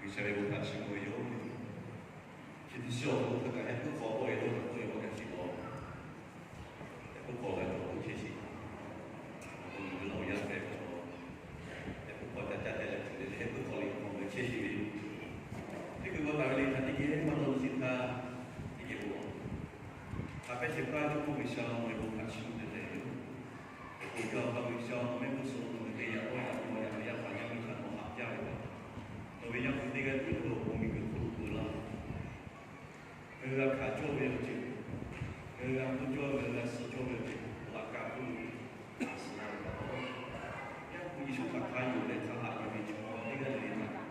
G'uiˬsha ve bon htaꞈ chiˇ mvuh ve yoˬ. Chi teˇ shiˉ awˬ hk'aw lo hk'e kaꞈ heh puiˉ hk'aw tawˆ ve lo htaꞈ k'oˆ ve maˇ g'a shiˍ law. Heh puiˉ hk'aw g'a cawˬ k'oˆ chehˇ sheˍ. Awˬ hk'aw lo ngaˬ hui laˬ yaˇ hpehꞈ ve chaw, heh puiˉ hk'aw ca caˇ teh leh tuˬ le le heh puiˉ hk'aw le awˬ hk'aw lo chehˇ sheˍ ve yoˬ. Teˇ hkui g'aw taˍ ve le htaꞈ teˇ geh maˇ dawˇ shiˍ htaˇ, teˇ geh bon hk'a pehˇ shehˍ hpaˇ Jawˇmawˇ G'uiˬsha nawˬ ve bon htaꞈ chiˇ mvuh te tehꞈ yoˬ. Awˬ hk'aw lo G'uiˬsha nawˬ mehˆ g'uˇ suhˍ lo nawˬ ve te yaꞈ k'aw yaꞈ k'aw yaꞈ ve yaˇ paˍ yaˇ miˇ htaꞈ nawˬ haꞈ jaˇ ve pa taw, nawˬ ve yaˇ pu teˇ g'aˇ tiˉ ve awˬ bon miˬguiˬ hk'oˆ lo peuˬ laˇ ve, ngaˬ hui g'a hkanˍ cawˇ ve awˬ ceuˬ, ngaˬ hui g'a k'oˆ cawˇ ve, ngaˬ hui g'a suh cawˇ ve awˬ ceuˬ laꞈ ka hk'oˆ lo suh laˇ ve pa taw, Yaˇ hpu Yeˍsuˆ htaꞈ hk'a yonˍ leh hk'a haꞈ yuˬ ve chaw teˇ g'aˇ le le htaꞈ,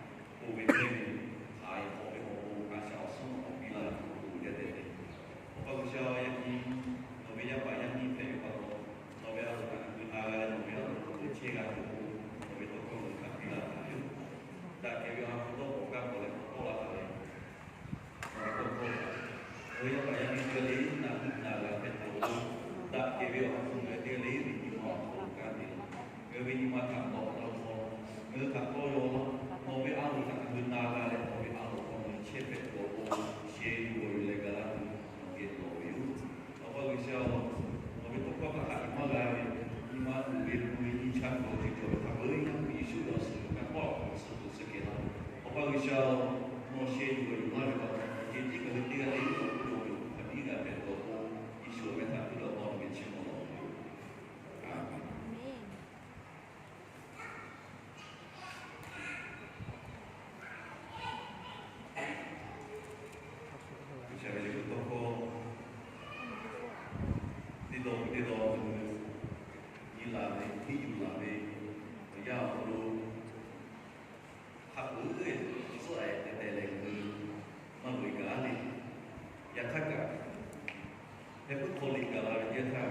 oˇ ve hk'e ve htaꞈ yaꞈ k'aw ve awˬ bon a shaꞈ awˬ suhˉ awˬ piˇ laˇ ve hk'oˆ lo jaˇ tehꞈ ve. Awˬ pa G'uiˬsha, yaꞈ nyi nawˬ ve yaˇ paˍ yaˇ miˇ hpehꞈ ve pa taw, nawˬ ve a loˍ htaꞈ ngaˬ hui na g'a leh nawˬ ve a loˍ hk'aw lo chehˇ g'a tuˬ, nawˬ ve tawˇ hkawˇ ngaˬ hui htaꞈ piˇ laˇ ve yoˬ. Daꞈ kehˬ ve awˬ ha hpu dawˇ k'awꞈ kaˇ k'awꞈ leh k'awꞈ tawˆ la taˍ ve, nawˬ ve tawˇ hkawˇ htaꞈ ngaˬ hui yaˇ paˍ yaˇ miˇ teˇ g'aˇ le na g'uˇ na g'a hpehꞈ tuˬ awˬ pon, daꞈ kehˬ ve awˬ ha hpu ngaˬ hui teˇ g'aˇ le ve nyi ma awˬ hk'aw lo kanˉ te laˇ. Ngaˬ hui ve nyi ma htaꞈ tawˍ la hk'aw, ngaˬ hui htaꞈ tawˇ yaw laˇ. Nawˬ ve a loˍ htaꞈ ngaˬ hui na g'a leh nawˬ ve a loˍ hk'aw ngaˬ hui chehˇ hpehꞈ tuˬ awˬ pon, sheh yuˬ g'awˬ yuˬ leh gaˬ laˇ tuˬ nawˬ geh lawˬ ve yoˬ. Awˬ pa G'uiˬsha-oˬ, nawˬ ve tawˇ hkawˇ htaꞈ haꞈ yuˬ maˇ g'a ve, nyi ma tuˬ ve mvuhˇ ve nyi cha kuiˬ awˬ ceuˬ cawˬ ve htaꞈ ngaˬ hui yaˇ hpu Yeˍsuˆ ve awˬ suhˍ lo kaꞈ kawˆ suh tuˬ suh kehˬ laˇ. Awˬ pa G'uiˬsha-oˬ, nawˬ sheh yuˬ g'awˬ yuˬ laˇ ve pa taw, awˬ ceuˬ tiˉ ngaˬ hui teˇ g'aˇ le awˬ hk'aw lo hk'aˬ tiˉ g'a hpehꞈ tuˬ awˬ pon, Yeˍsuˆ awˬ meh htaꞈ hpuˇ lawˬ taw ve chi mawˬ law ve yoˬ. Aˍmenˍ. G'uiˬsha ve liꞈ hpu tawˇ hkawˇ teˇ dawˇ teˇ dawˇ nyi laˬ ve, hiˉ yuˬ laˬ ve, awˬ yanˇ awˬ hk'aw lo haꞈ uiˍ ve tcuhˉ a tehꞈ tehꞈ leh ngaˬ hui maˇ loꞈ e gaˬ le. Yaꞈ hk'aˇ kaꞈ, heh puiˉ hk'aw liꞈ gaˬ la ve teˇ yanˇ htaˇ,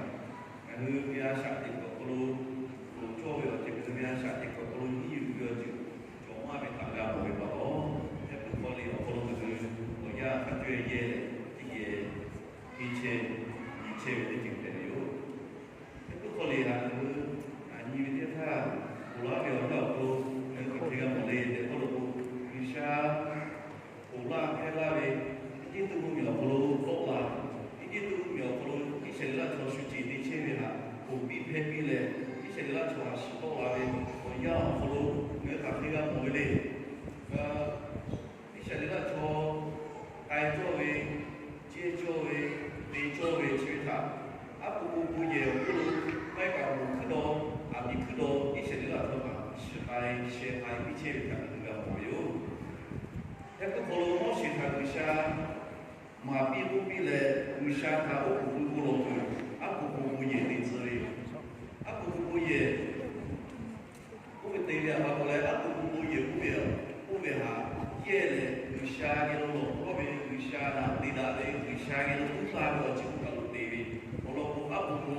ngaˬ hui ve a shaꞈ teꞈ kuiˬ awˬ hk'aw lo loꞈ cawˇ ve awˬ ceuˬ, ngaˬ hui ve a shaꞈ teꞈ kuiˬ awˬ hk'aw lo nyiˇ yuˬ ve awˬ ceuˬ cawˬ maˇ ve htaꞈ g'a mawˬ ve pa taw, heh puiˉ hk'aw liꞈ awˬ hk'aw lo ngaˬ hui awˬ yanˇ hk'a caweh yehˇ leh, teˇ geh henˇ chehˇ nyi chehˇ ve teˇ ceuˬ hpehꞈ ve yoˬ. Heh puiˉ hk'aw liꞈ htaꞈ ngaˬ hui nyi ve teˇ yanˇ htaˇ, ponˬ laˇ ve awˬ yanˇ awˬ hk'aw lo ngaˬ hui hk'aˬ hk'e g'a mawˬ le tehꞈ k'oˆ lo k'o, G'uiˬsha ponˬ laˇ hpehˇ laˇ ve, Eˇjiˇtuꞈ mvuhˇmiˬ awˬ hk'aw lo tawˆ la, Eˇjiˇtuꞈ mvuhˇmiˬ awˬ hk'aw lo Iˉsaˍreˍlaˆ chaw shu ceˬ te chehˇ ve htaꞈ ponˬ piˇ hpehˇ piˇ leh, Iˉsaˍreˍlaˆ chaw htaꞈ shiˍ tawˆ la ve awˬ yanˇ awˬ hk'aw lo ngaˬ hui hk'aˬ hk'e g'a mawˬ ve le. Iˉsaˍreˍlaˆ chaw k'ai cawˇ ve, jehˇ cawˇ ve, te cawˇ ve chi ve htaꞈ aˉ po k'o bon yehˬ awˬ hk'oˆ lo maˇ heˆ kaꞈ moˍ hkuiˉ daw, aˍ miˍ hkuiˉ daw Iˉsaˍreˍlaˆ chaw htaꞈ shiˍ k'ai sheh k'ai piˇ chehˇ ve htaꞈ ngaˬ hui g'a mawˬ ve yoˬ. Heh puiˉ hk'aw lo Moˉseˍ htaꞈ G'uiˬsha maˍ piˇ k'oˆ piˇ leh, G'uiˬsha htaꞈ oˉ k'oˍ pui k'o lawˬ tuˬ, aˉ po k'o bon yehˬ te tcuh ve, aˉ po k'o bon yehˬ oˇ ve te ve htaꞈ pa taw leh, aˉ po k'o bon yehˬ oˇ ve, oˇ ve htaꞈ yehˇ leh G'uiˬsha geh lo lawˬ k'oˆ ve, G'uiˬsha htaꞈ te daꞈ ve, G'uiˬsha geh lo uˉ taˇ ve awˬ ceuˬ k'oˆ kaꞈ lo te ve, awˬ lawn k'o aˉ po k'o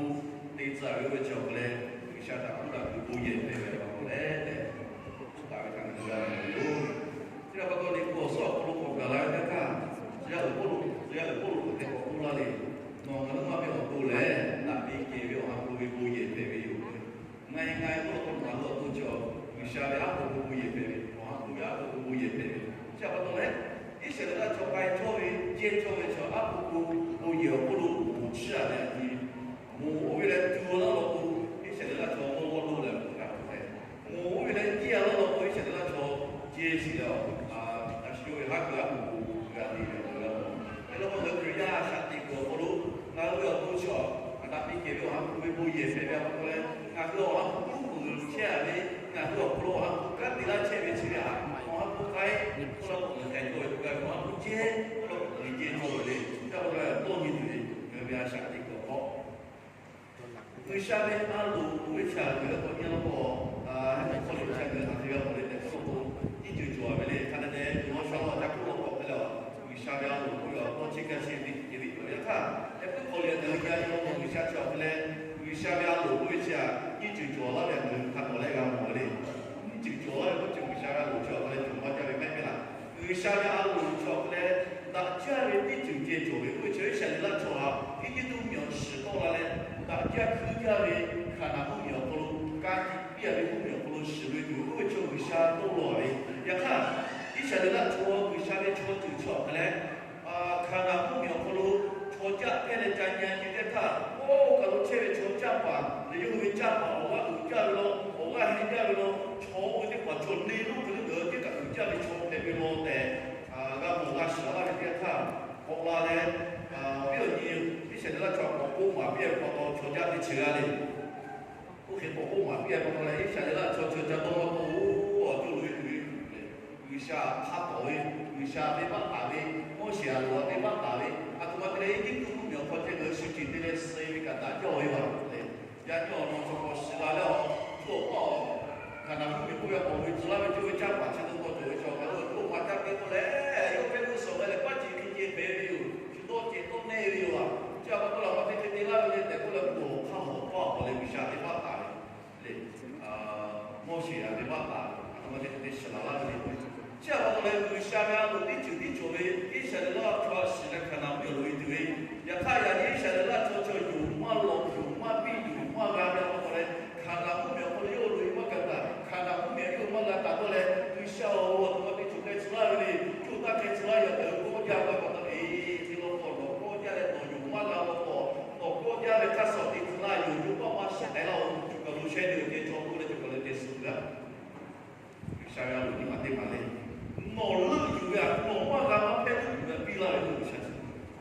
te tcuh ve oˇ ve chi awˬ hk'aw leh, G'uiˬsha htaꞈ k'oˆ daꞈ tuˬ bon yehˬ hpehꞈ ve pa taw leh tehꞈ k'oˆ taˍ ve htaꞈ ngaˬ hui g'a mawˬ ve yoˬ. Chi htaꞈ pa taw leh, bon awˬ suhˉ awˬ hk'aw lo k'awꞈ gaˬ la ve teˇ hk'aˇ, tcuh yaˇ uiˍ Pawˇluꞈ, tcuh yaˇ uiˍ Pawˇluꞈ hk'aˬ hk'e k'awꞈ k'oˆ laˇ le. Nawˬ ngaˬ hui maˇ ve awˬ to lehˬ, daꞈ ve kehˬ ve awˬ ha hpu ve bon yehˬ hpehꞈ ve yoˬ. Ngaˬ e ngaˬ e k'oˆ law k'o, nawˬ ngaˬ hui awˬ to chi awˬ G'uiˬsha ve aˉ po k'o bon yehˬ hpehꞈ ve, awˬ ha hpu ve aˉ po k'o bon yehˬ hpehꞈ ve. Chi htaꞈ pa taw leh, Iˉsaˍreˍlaˆ chaw k'ai cawˇ ve, jehˇ cawˇ ve chaw aˉ po k'o bon yehˬ awˬ hk'oˆ lo moˍ chiˇ a leh a nyi moˍ oˇ ve leh tu a laˇ law k'o, Iˉsaˍreˍlaˆ chaw mawˇ g'awˇ lo leh awˬ hk'aw hk'a hk'e, moˍ oˇ ve leh jiˇ a laˇ law k'o, Iˉsaˍreˍlaˆ chaw jehˇ shiˍ leh awˬ, a shu yawˇ ve haˉ kuiˬ aˉ po k'o g'a te ve awˬ hk'aw lo, hk'e law k'o ngaˬ hui Hkriꞈ yaˇ a shaꞈ teꞈ kuiˬ awˬ hk'aw lo ngaˬ hui ve awˬ to chi awˬ, a daꞈ ve kehˬ ve awˬ ha hpu ve bon yehˬ hpehꞈ ve awˬ hk'aw lo leh, ngaˬ hui awˬ ha hpu uˉ peunˍ chehˇ a ve, ngaˬ hui awˬ hk'aw lo awˬ ha hpu kanˉ te laˇ chehˇ ve chi ve htaꞈ, awˬ ha hpu k'ai k'oˆ law k'o ngaˬ hui hk'aˬ hk'e cawˇ ve k'o, ngaˬ hui awˬ ha hpu jehˇ k'oˆ law k'o ngaˬ hui jehˇ cawˇ ve le. Chi pa taw leh dawˇ nyi tuˬ ve ngaˬ hui ve a shaꞈ teꞈ kuiˬ awˬ hk'aw G'uiˬsha ve a loˍ oˇ ve chi htaꞈ ngaˬ hui k'awꞈ nyi law k'o, heh puiˉ hk'aw liꞈ chi ngaˬ hui hk'aˬ hk'e g'a mawˬ le tehꞈ k'oˆ law k'o, nyiˇ ceuˬ cawˬ ve le. Hk'a dehꞈ dehꞈ nawˬ sha law ca k'oˆ law k'o hk'e le, G'uiˬsha ve a loˍ k'oˆ ve awˬ tawˇ chi kaˇ chi ve teˇ ceuˬ ve cawˬ ve htaˇ, heh puiˉ hk'aw liꞈ ngaˬ hui g'a nyi law k'o G'uiˬsha chi awˬ hk'e leh, G'uiˬsha ve a loˍ oˇ ve chi htaꞈ nyiˇ ceuˬ cawˬ laˇ ve ngaˬ hui hk'a tawˍ leh g'a mawˬ ve le. Nyiˇ ceuˬ cawˬ laˇ ve k'oˆ chi G'uiˬsha ve a loˍ chi awˬ hk'e leh cawˬ maˇ jaˇ ve maˇ heˆ laˇ. G'uiˬsha ve a loˍ chi awˬ hk'e leh daꞈ jaˇ ve teˇ ceuˬ ceh cawˬ ve k'oˆ ve chi Iˉsaˍreˍlaˆ chaw htaꞈ Eˇjiˇtuꞈ mvuhˇmiˬ awˬ shiˍ tawˆ la leh, daꞈ jaˇ hkui jaˇ ve Hkaˍnanˍ mvuhˇmiˬ awˬ hk'aw lo ka tiꞈ piˇ a ve mvuhˇmiˬ awˬ hk'aw lo shiˍ ve tuˬ k'oˆ ve chi G'uiˬsha tawˆ law ve. Yaꞈ hk'aˇ, Iˉsaˍreˍlaˆ chaw G'uiˬsha ve chaw ceuˬ chi awˬ hk'aˬ leh, Hkaˍnanˍ mvuhˇmiˬ awˬ hk'aw lo chaw jaˆ pehˇ leh ca nyi nyi teˇ htaˇ, oˇ kaˬ lo chehˇ ve chaw caˇ paˍ, lehˬ yawˇ hui ve caˇ paˍ awˬ g'aˇ uiˍ jaˇ ve law, awˬ g'aˇ heˆ jaˇ ve law, chaw oˇ ve teˇ hpaˍ chaw neˇ lonˉ hk'e le ngaˬ hui teˇ kaꞈ uiˍ jaˇ ve chaw hpehꞈ ve law tehꞈ, g'a mawˬ g'a shiˍ laˇ ve teˇ htaˇ, k'awꞈ la leh, viˉ awˬ nyi Iˉsaˍreˍlaˆ chaw k'awꞈ k'oˆ maˍ piˇ ve pa taw chaw jaˆ teˇ chi g'aˇ le. Oˇ hk'e k'awꞈ k'oˆ maˍ piˇ ve pa taw leh, Iˉsaˍreˍlaˆ chaw chi ca dawˇ maˇ tawˆ-oˬ, awˬ cawˇ loꞈ-e tuˬ ve G'uiˬsha hk'a tawˍ ve, G'uiˬsha venˇbaˆ taˍ ve, Moˉseˍ a loˍ a venˇbaˆ taˍ ve, aˬ htoꞈ ma te leh Eˇjiˇtuꞈ mvuhˇmiˬ awˬ hk'aw ceh ngaˬ hui shu ceuˬ te leh suh ve kaꞈ daꞈ jaˇ-oˬ ve a le. Yaꞈ nyi awˬ lawn chaw k'awꞈ shiˍ la leh, awˬ hk'aw Hkaˍnanˍ mvuhˇmiˬ k'oˆ ve awˬ ve tcuh laˇ ve cawˇ ve caˇ paˍ chi tawˇ tawˇ cawˬ ve chaw ngaˬ hui awˬ hk'aw hk'a caˇ piˇ k'oˆ leh, yawˇ hpehˇ g'uˇ suhˍ ve leh paˉ ceˬ hk'e ceh hpehꞈ ve yoˬ. Shu dawˇ ceh dawˇ nehˇ ve yoˬ a. Chi a pa taw leh awˬ hk'aw te hk'e te laˇ ve le tehꞈ k'oˆ leh, mvuhˇ awˬ hk'aˇ hawˍ paˇ awˬ hk'aw leh G'uiˬsha venˇbaˆ taˍ ve le, Moˉseˍ a venˇbaˆ taˍ ve, aˬ htoꞈ ma te hk'e te shiˍ la laˇ ve le. Chi a pa taw leh G'uiˬsha ve a loˍ teˇ ceuˬ tiˉ cawˬ ve Iˉsaˍreˍlaˆ chaw a shiˍ leh Hkaˍnanˍ mvuhˇmiˬ loꞈ-e tuˬ ve, yaꞈ hk'aˇ yaꞈ nyi Iˉsaˍreˍlaˆ chaw chaw yonˍ maˇ lawˬ, yonˍ maˇ piˇ, yonˍ maˇ g'a ve a pa taw leh, Hkaˍnanˍ mvuhˇmiˬ awˬ hk'aw lo yawˇ loꞈ-e maˇ g'a taˍ, Hkaˍnanˍ mvuhˇmiˬ yawˇ maˇ g'a taˍ dawˇ leh, G'uiˬsha-oˬ, aˬ htoꞈ ma te cawˬ k'ai tcuh laˇ ve le. Coˇ taˇ k'ai tcuh laˇ yaꞈ ngaˬ hui k'awꞈ jaˇ ve pa taw, eˬ, te law k'o nawˬ k'awꞈ jaˇ leh nawˬ yonˍ maˇ g'a law k'o, nawˬ k'awꞈ jaˇ ve hk'aˇ suh te tcuh laˇ yoˬ. Yonˍ paˇ maˇ shaꞈ k'ai laˇ-oˬ. Cuˬ kaˬ lo sheh te ve ceh chaw k'oˆ leh cuˬ kaˬ lo te suh g'a G'uiˬsha ve a loˍ nyi ma teˇ ma le. Nawˬ leuˆ yuˬ ve a, nawˬ maˇ g'a maˇ hpehˇ leuˆ yuˬ ve a piˇ laˇ ve k'o G'uiˬsha chi.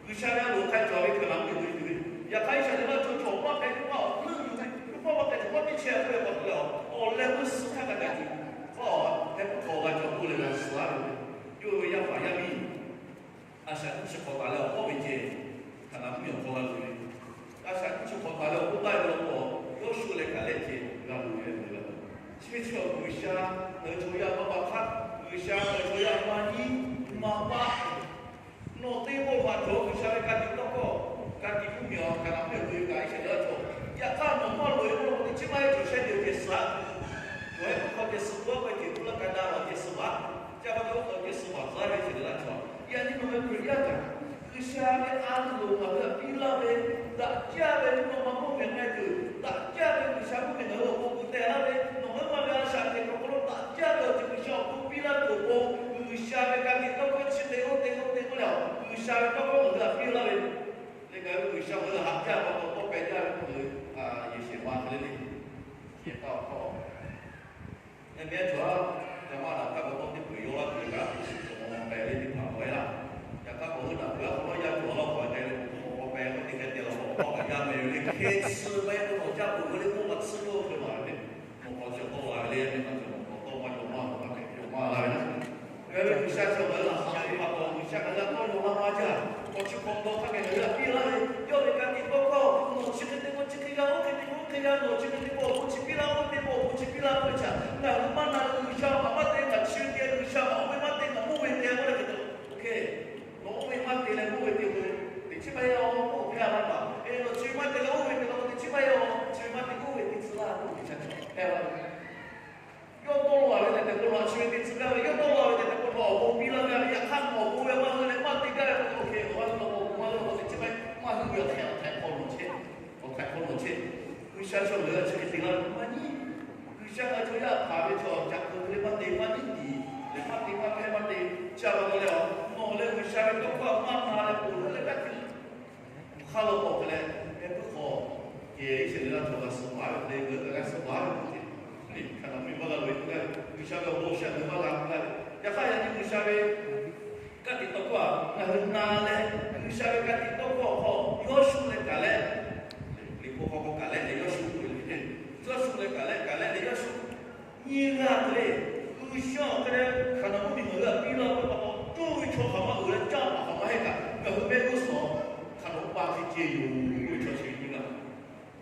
G'uiˬsha ve a loˍ hk'a cawˬ ve Hkaˍnanˍ mvuhˇmiˬ loꞈ-e tuˬ ve, yaꞈ hk'aˇ Iˉsaˍreˍlaˆ chaw chaw maˇ hpehˇ maˇ leuˆ yuˬ ve, yonˍ paˇ maˇ k'ai cawˬ maˇ teˇ chehˇ k'oˆ ve pa taw leh, awˬ leh meuˇ suh htaˇ kaꞈ kaꞈ tuˬ, hk'aw hpehˇ puiˉ hk'aw g'a cawˬ k'oˆ leh g'a suh laˇ ve, yawˇ ve yaˇ paˍ yaˇ miˇ a shaꞈ nyiˇ chi hk'awꞈ taˍ leh awˬ hawˉ ve ceh, Hkaˍnanˍ mvuhˇmiˬ awˬ hk'aw g'a loꞈ-e ve, a shaꞈ nyiˇ chi hk'awꞈ taˍ leh awˬ k'oˆ taˍ ve law k'o, Yawˇsuˆ leh Kaˍlehˆ ceh g'a loꞈ-e ve a. Chi ve chi awˬ G'uiˬsha ngaˬ hui chaw yaˇ maˇ maˇ hk'aˇ, G'uiˬsha ngaˬ hui chaw yaˇ maˇ nyiˇ maˇ paˆ Nawˬ teˇ pawˆ maꞈ cawˬ G'uiˬsha ve ka tiꞈ tawˇ hkawˇ, ka tiꞈ mvuhˇmiˬ awˬ hk'aˬ htaꞈ mvuhˇmiˬ loꞈ-e kaꞈ Iˉsaˍreˍlaˆ chaw, yaꞈ hk'aˇ nawˬ maˇ loꞈ-e k'oˆ lo k'o teꞈ chiˉ maˇ heˆ cawˬ shehˇ ceuˬ ceh suh-a. Cawˬ-e k'oˆ hk'aw ceh suh tuˬ-a k'o ceh tuˬ laˇ ka daꞈ lawˬ ceh suh baˬ. Chi pa taw k'o ceh suh baˬ tcuh laˇ ve Iˉsaˍreˍlaˆ chaw, yaꞈ nyi nawˬ ve Hkriꞈ yaˇ kaꞈ G'uiˬsha ve a loˍ ngaˬ hui htaꞈ piˇ laˇ ve, daꞈ jaˇ ve mvuhˇ naw ma mvuhˇmiˬ k'ai tuˬ, daꞈ jaˇ ve G'uiˬsha mvuhˇmiˬ ngaˬ hui awˬ pon gu teh laˇ ve, nawˬ hui maˇ ve a shaꞈ teꞈ hk'aw lo daꞈ jaˇ ve awˬ ceuˬ G'uiˬsha awˬ pon piˇ laˇ tuˬ awˬ pon, G'uiˬsha ve ka tiꞈ tawˇ hkawˇ chi te-o te-o te k'oˆ leh, G'uiˬsha ve tawˇ hkawˇ ngaˬ hui htaꞈ piˇ laˇ ve, leh ngaˬ hui G'uiˬsha ngaˬ hui haꞈ jaˇ pa taw tawˇ pehˍ jaˇ ve k'oˆ ve, yehˬ shehˍ ma hk'e le le, yehˬ taˇ awˬ hkawˇ Yaꞈ nyi a cawˬ-a, ca maˇ daꞈ htaˇ k'awꞈ tawˇ teˇ peuˬ yaw laˇ tuˬ ve kaꞈ, awˬ meh ve teˇ hpaˍ k'awꞈ-e laˇ. Yaꞈ hk'aˇ k'awꞈ hui daꞈ peuˬ-a k'awꞈ nawˉ yaˇ cawˬ laˇ k'awꞈ-e k'ai ve k'o, awˬ peh k'oˆ teˇ hkeh te la k'awꞈ k'awꞈ kaꞈ jaˇ meh ve le. Hk'e tsuhˇ ve k'o, nawˬ caˇ peuˬ ve le k'oˆ kaꞈ tsuhˇ lo hk'e maˍ ve le. Nawˬ k'awꞈ chi k'awꞈ la ve le, yaꞈ nyi a cawˬ k'awꞈ tawˇ maˇ yaw maˇ k'awꞈ maˇ hk'e yaw maˇ la ve le. Ngaˬ hui ve G'uiˬsha chi ngaˬ hui laꞈ haꞈ ve pa taw, G'uiˬsha ngaˬ hui htaꞈ tawˇ yaw laˇ maˇ jaˇ. K'awꞈ chi k'awꞈ tawˇ hk'a gaˬ ngaˬ hui htaꞈ piˇ laˇ ve, yawˇ ve ka tiꞈ tawˇ hkawˇ, nawˬ chi hk'e te k'o chi hk'e g'a, oˇ hk'e te k'o oˇ hk'e g'a, nawˬ chi hk'e te k'o awˬ bon chi piˇ laˇ, oˇ hk'e te k'o awˬ bon chi piˇ laˇ k'oˆ ve chi, ngaˬ hui maˇ na G'uiˬsha htaꞈ maˇ te, ngaˬ chi ve te, G'uiˬsha htaꞈ oˇ ve maˇ te, ngaˬ oˇ ve maˇ te k'oˆ leh hk'e te, oˇ hk'e, nawˬ oˇ ve maˇ te leh oˇ ve te k'o, teꞈ chiˉ maˇ heˆ-oˬ, oˇ hpehˇ laˇ paˍ. Nawˬ chi ve maˇ te leh oˇ ve te la k'o, teꞈ chiˉ maˇ heˆ-oˬ, chi ve maˇ te k'o oˇ ve te tcuh laˇ k'oˆ ve chi hpehˇ laˇ ve Yawˇ tawˇ law-a ve tehꞈ k'o, nawˬ chi ve te tcuh gaˇ ve, yawˇ tawˇ law-a ve tehꞈ k'o, nawˬ awˬ bon piˇ laˇ gaˇ ve, yaꞈ hk'aˇ nawˬ awˬ bon ve maˇ hui leh maˇ te gaˇ ve k'o, oˇ hk'e nawˬ maˇ hui nawˬ awˬ bon maˇ hui awˬ bon teꞈ chiˉ maˇ heˆ, maˇ hui ve awˬ htaiˍ awˬ htaiˍ hk'aw nawˬ chehˇ, awˬ htaiˍ hk'aw nawˬ chehˇ. G'uiˬsha chaw ngaˬ hui htaꞈ chi hk'e te laˇ ve maˇ nyi. G'uiˬsha ngaˬ hui chaw yaˇ hpaˍ ve chaw ca keu ve le maˇ te, maˇ nyi tiˍ leh maˇ te maˇ hpehˇ maˇ te. Chi a pa taw leh, nawˬ leh G'uiˬsha ve tawˇ hkawˇ maˇ na leh ponˬ leuˉ leh kaꞈ te Hk'aˇ lo k'awꞈ hk'e leh, heh puiˉ hk'aw, kehˬ Iˉsaˍreˍlaˆ chaw g'a suh maˍ ve hk'e le, ngaˬ hui g'a suh maˍ ve hk'e le, Hkaˍnanˍ mvuhˇmiˬ maˇ g'a loꞈ-e k'oˆ gaˇ ve, G'uiˬsha ve awˬ bon sha ngaˬ hui maˇ g'a k'oˆ gaˇ ve, yaꞈ hk'aˇ yaꞈ nyi G'uiˬsha ve ka tiꞈ tawˇ hkawˇ-a ngaˬ hui na leh, G'uiˬsha ve ka tiꞈ tawˇ hkawˇ awˬ hk'aw Yawˇshuˆ leh Kaˍlehˆ, Liꞈ hpu hk'aw k'o Kaˍlehˆ leh Yawˇshuˆ k'oˆ ve le, Yawˇshuˆ leh Kaˍlehˆ, Kaˍlehˆ leh Yawˇshuˆ nyiˇ g'aˇ hk'e le, G'uiˬsha awˬ hk'e leh Hkaˍnanˍ mvuhˇmiˬ ngaˬ hui htaꞈ piˇ laˇ ve pa taw, cuˇ ve chaw hk'aˬ maˇ uiˍ leh caˇ paˍ hk'aˬ maˇ heˆ kaꞈ, ngaˬ hui mehˆ g'uˇ suhˍ Hkaˍnanˍ paˇ hk'e ceh yoˬ k'oˆ ve chaw chi ve nyiˇ g'aˇ.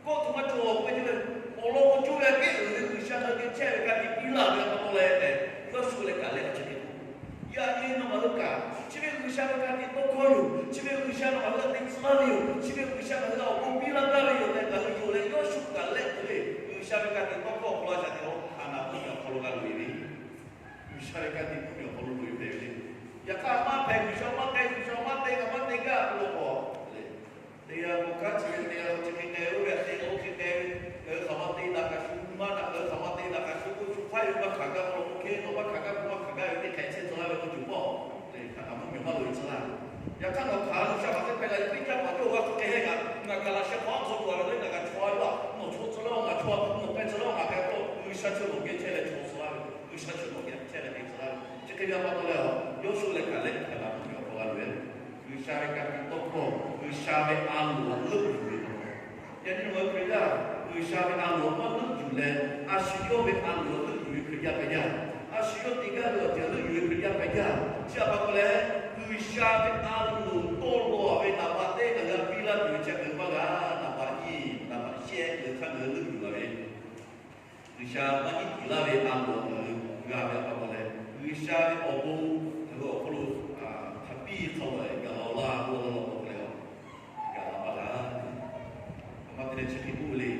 Kawˆ tuˬ maˇ cawˬ k'oˆ ve ceh leh, awˬ lawn k'o coˇ ve aꞈ kehˉ uiˍ ve G'uiˬsha ngaˬ hui te chehˇ ve ka tiꞈ piˇ laˇ ve pa taw leh tehꞈ, Yawˇshuˆ leh Kaˍlehˆ chi hk'e k'oˆ. Yaꞈ nyi nawˬ ngaˬ hui kaꞈ chi ve G'uiˬsha ve ka tiꞈ tawˇ hkawˇ yoˬ, chi ve G'uiˬsha nawˬ ngaˬ hui htaꞈ te tcuh laˇ ve yoˬ, chi ve G'uiˬsha ngaˬ hui htaꞈ awˬ bon piˇ laˇ gaˇ ve yoˬ tehꞈ, ngaˬ hui yonˍ leh Yawˇshuˆ Kaˍlehˆ hk'e le, G'uiˬsha ve ka tiꞈ tawˇ hkawˇ awˬ hk'aw lo a shaꞈ teꞈ-o, Hkaˍnanˍ mvuhˇmiˬ awˬ hk'aw lo g'a loꞈ-e ve G'uiˬsha ve ka tiꞈ mvuhˇmiˬ awˬ hk'aw lo loꞈ-e hpehꞈ ve le. Yaꞈ hk'aˇ maˇ hpehꞈ, G'uiˬsha maˇ k'ai, G'uiˬsha maˇ te, ngaˬ maˇ te gaˇ k'oˆ lo k'o, te g'a k'o kanˉ chi ve te g'a k'o chi hk'e k'ai, oˇ ve htaꞈ te k'o oˇ hk'e k'ai ve, ngaˬ hui hk'aˬ ma te daꞈ kaꞈ shu maˇ daꞈ, ngaˬ hui hk'aˬ ma te daꞈ kaꞈ shu k'oˆ shu hpaˇ ve maˇ hkanˍ gaˇ k'oˆ lo k'o, hk'e nawˬ maˇ hkanˍ gaˇ k'o maˇ hkanˍ gaˇ ve teˇ hk'ehꞈ chehˇ tcuh laˇ ve k'o, geh chehˇ leh chaw suh laˇ ve, G'uiˬsha chi nawˬ geh chehˇ leh te suh laˇ ve. Chi hk'e ve pa taw leh, Yawˇsuˆ leh Kaˍlehˆ htaꞈ g'a mawˬ ve awˬ hk'aw g'a loꞈ e, G'uiˬsha ve ka tiꞈ tawˇ hkawˇ, G'uiˬsha ve a loˍ leuˆ yuˬ ve pa taw, yaꞈ nyi nawˬ ngaˬ hui Hkriꞈ yaˇ, G'uiˬsha ve a loˍ maˇ leuˆ yuˬ leh, a shu yawˇ ve a loˍ leuˆ yuˬ ve Hkriꞈ yaˇ hpehꞈ jaˇ. A shu yawˇ te gaˇ ve awˬ ceuˬ leuˆ yuˬ ve Hkriꞈ yaˇ hpehꞈ jaˇ. Chi htaꞈ pa taw leh, G'uiˬsha ve a loˍ tawˇ lawˬ ve naˍ baꞈ teˇ kaꞈ g'a piˇ laˇ tuˬ ve chi ngaˬ hui maˇ g'a, naˍ baꞈ nyiˇ, naˍ baꞈ shehˆ ngaˬ hui hk'aˇ ngaˬ hui leuˆ yuˬ la ve G'uiˬsha maˇ nyi tiˍ laˇ ve a loˍ ngaˬ hui g'a ve pa taw leh, G'uiˬsha ve awˬ bon ngaˬ hui awˬ hk'aw lo hk'a piˇ hk'a lawˬ gaˬ la laˇ k'oˆ law k'o leh, gaˬ la maˇ g'a. Aˬ ma te leh chi hk'e k'oˆ ve le,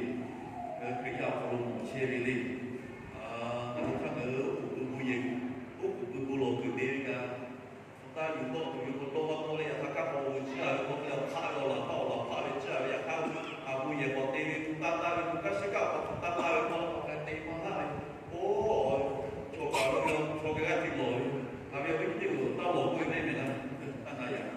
ngaˬ hui Hkriꞈ yaˇ awˬ hk'aw lo mawˬ chehˇ ve le. Ngaˬ hui hk'aˇ ngaˬ hui oˉ k'oˍ pui bon yehˬ, oˉ k'oˍ pui bon lawˬ kuiˬ te ve kaꞈ, hpu taˇ yuˬ tawˆ tuˬ ve k'o, dawˇ maˇ tawˆ leh yaꞈ hk'aˇ kaˇ k'aw ve ciˇ a ve k'o, hk'e leh awˬ hk'aˆ ve awˬ laˬ hpaˇ awˬ laˬ hpaˇ ve ciˇ a ve yaꞈ hk'aˇ, a bon yehˬ k'awꞈ te ve, hpu taˇ taˇ ve, hpu kaˇ shiˉ kaˇ k'awꞈ hpu taˇ taˇ ve k'o, k'awꞈ k'ai te maˇ laˇ ve, oˇ, chaw kaꞈ lo ve chaw g'a g'aˇ te lawˬ ve, a ve awˬ viˉ teˇ g'aˇ taˇ lawˬ k'oˆ ve mehˆ mehˍ laˇ, taˇ na yaꞈ.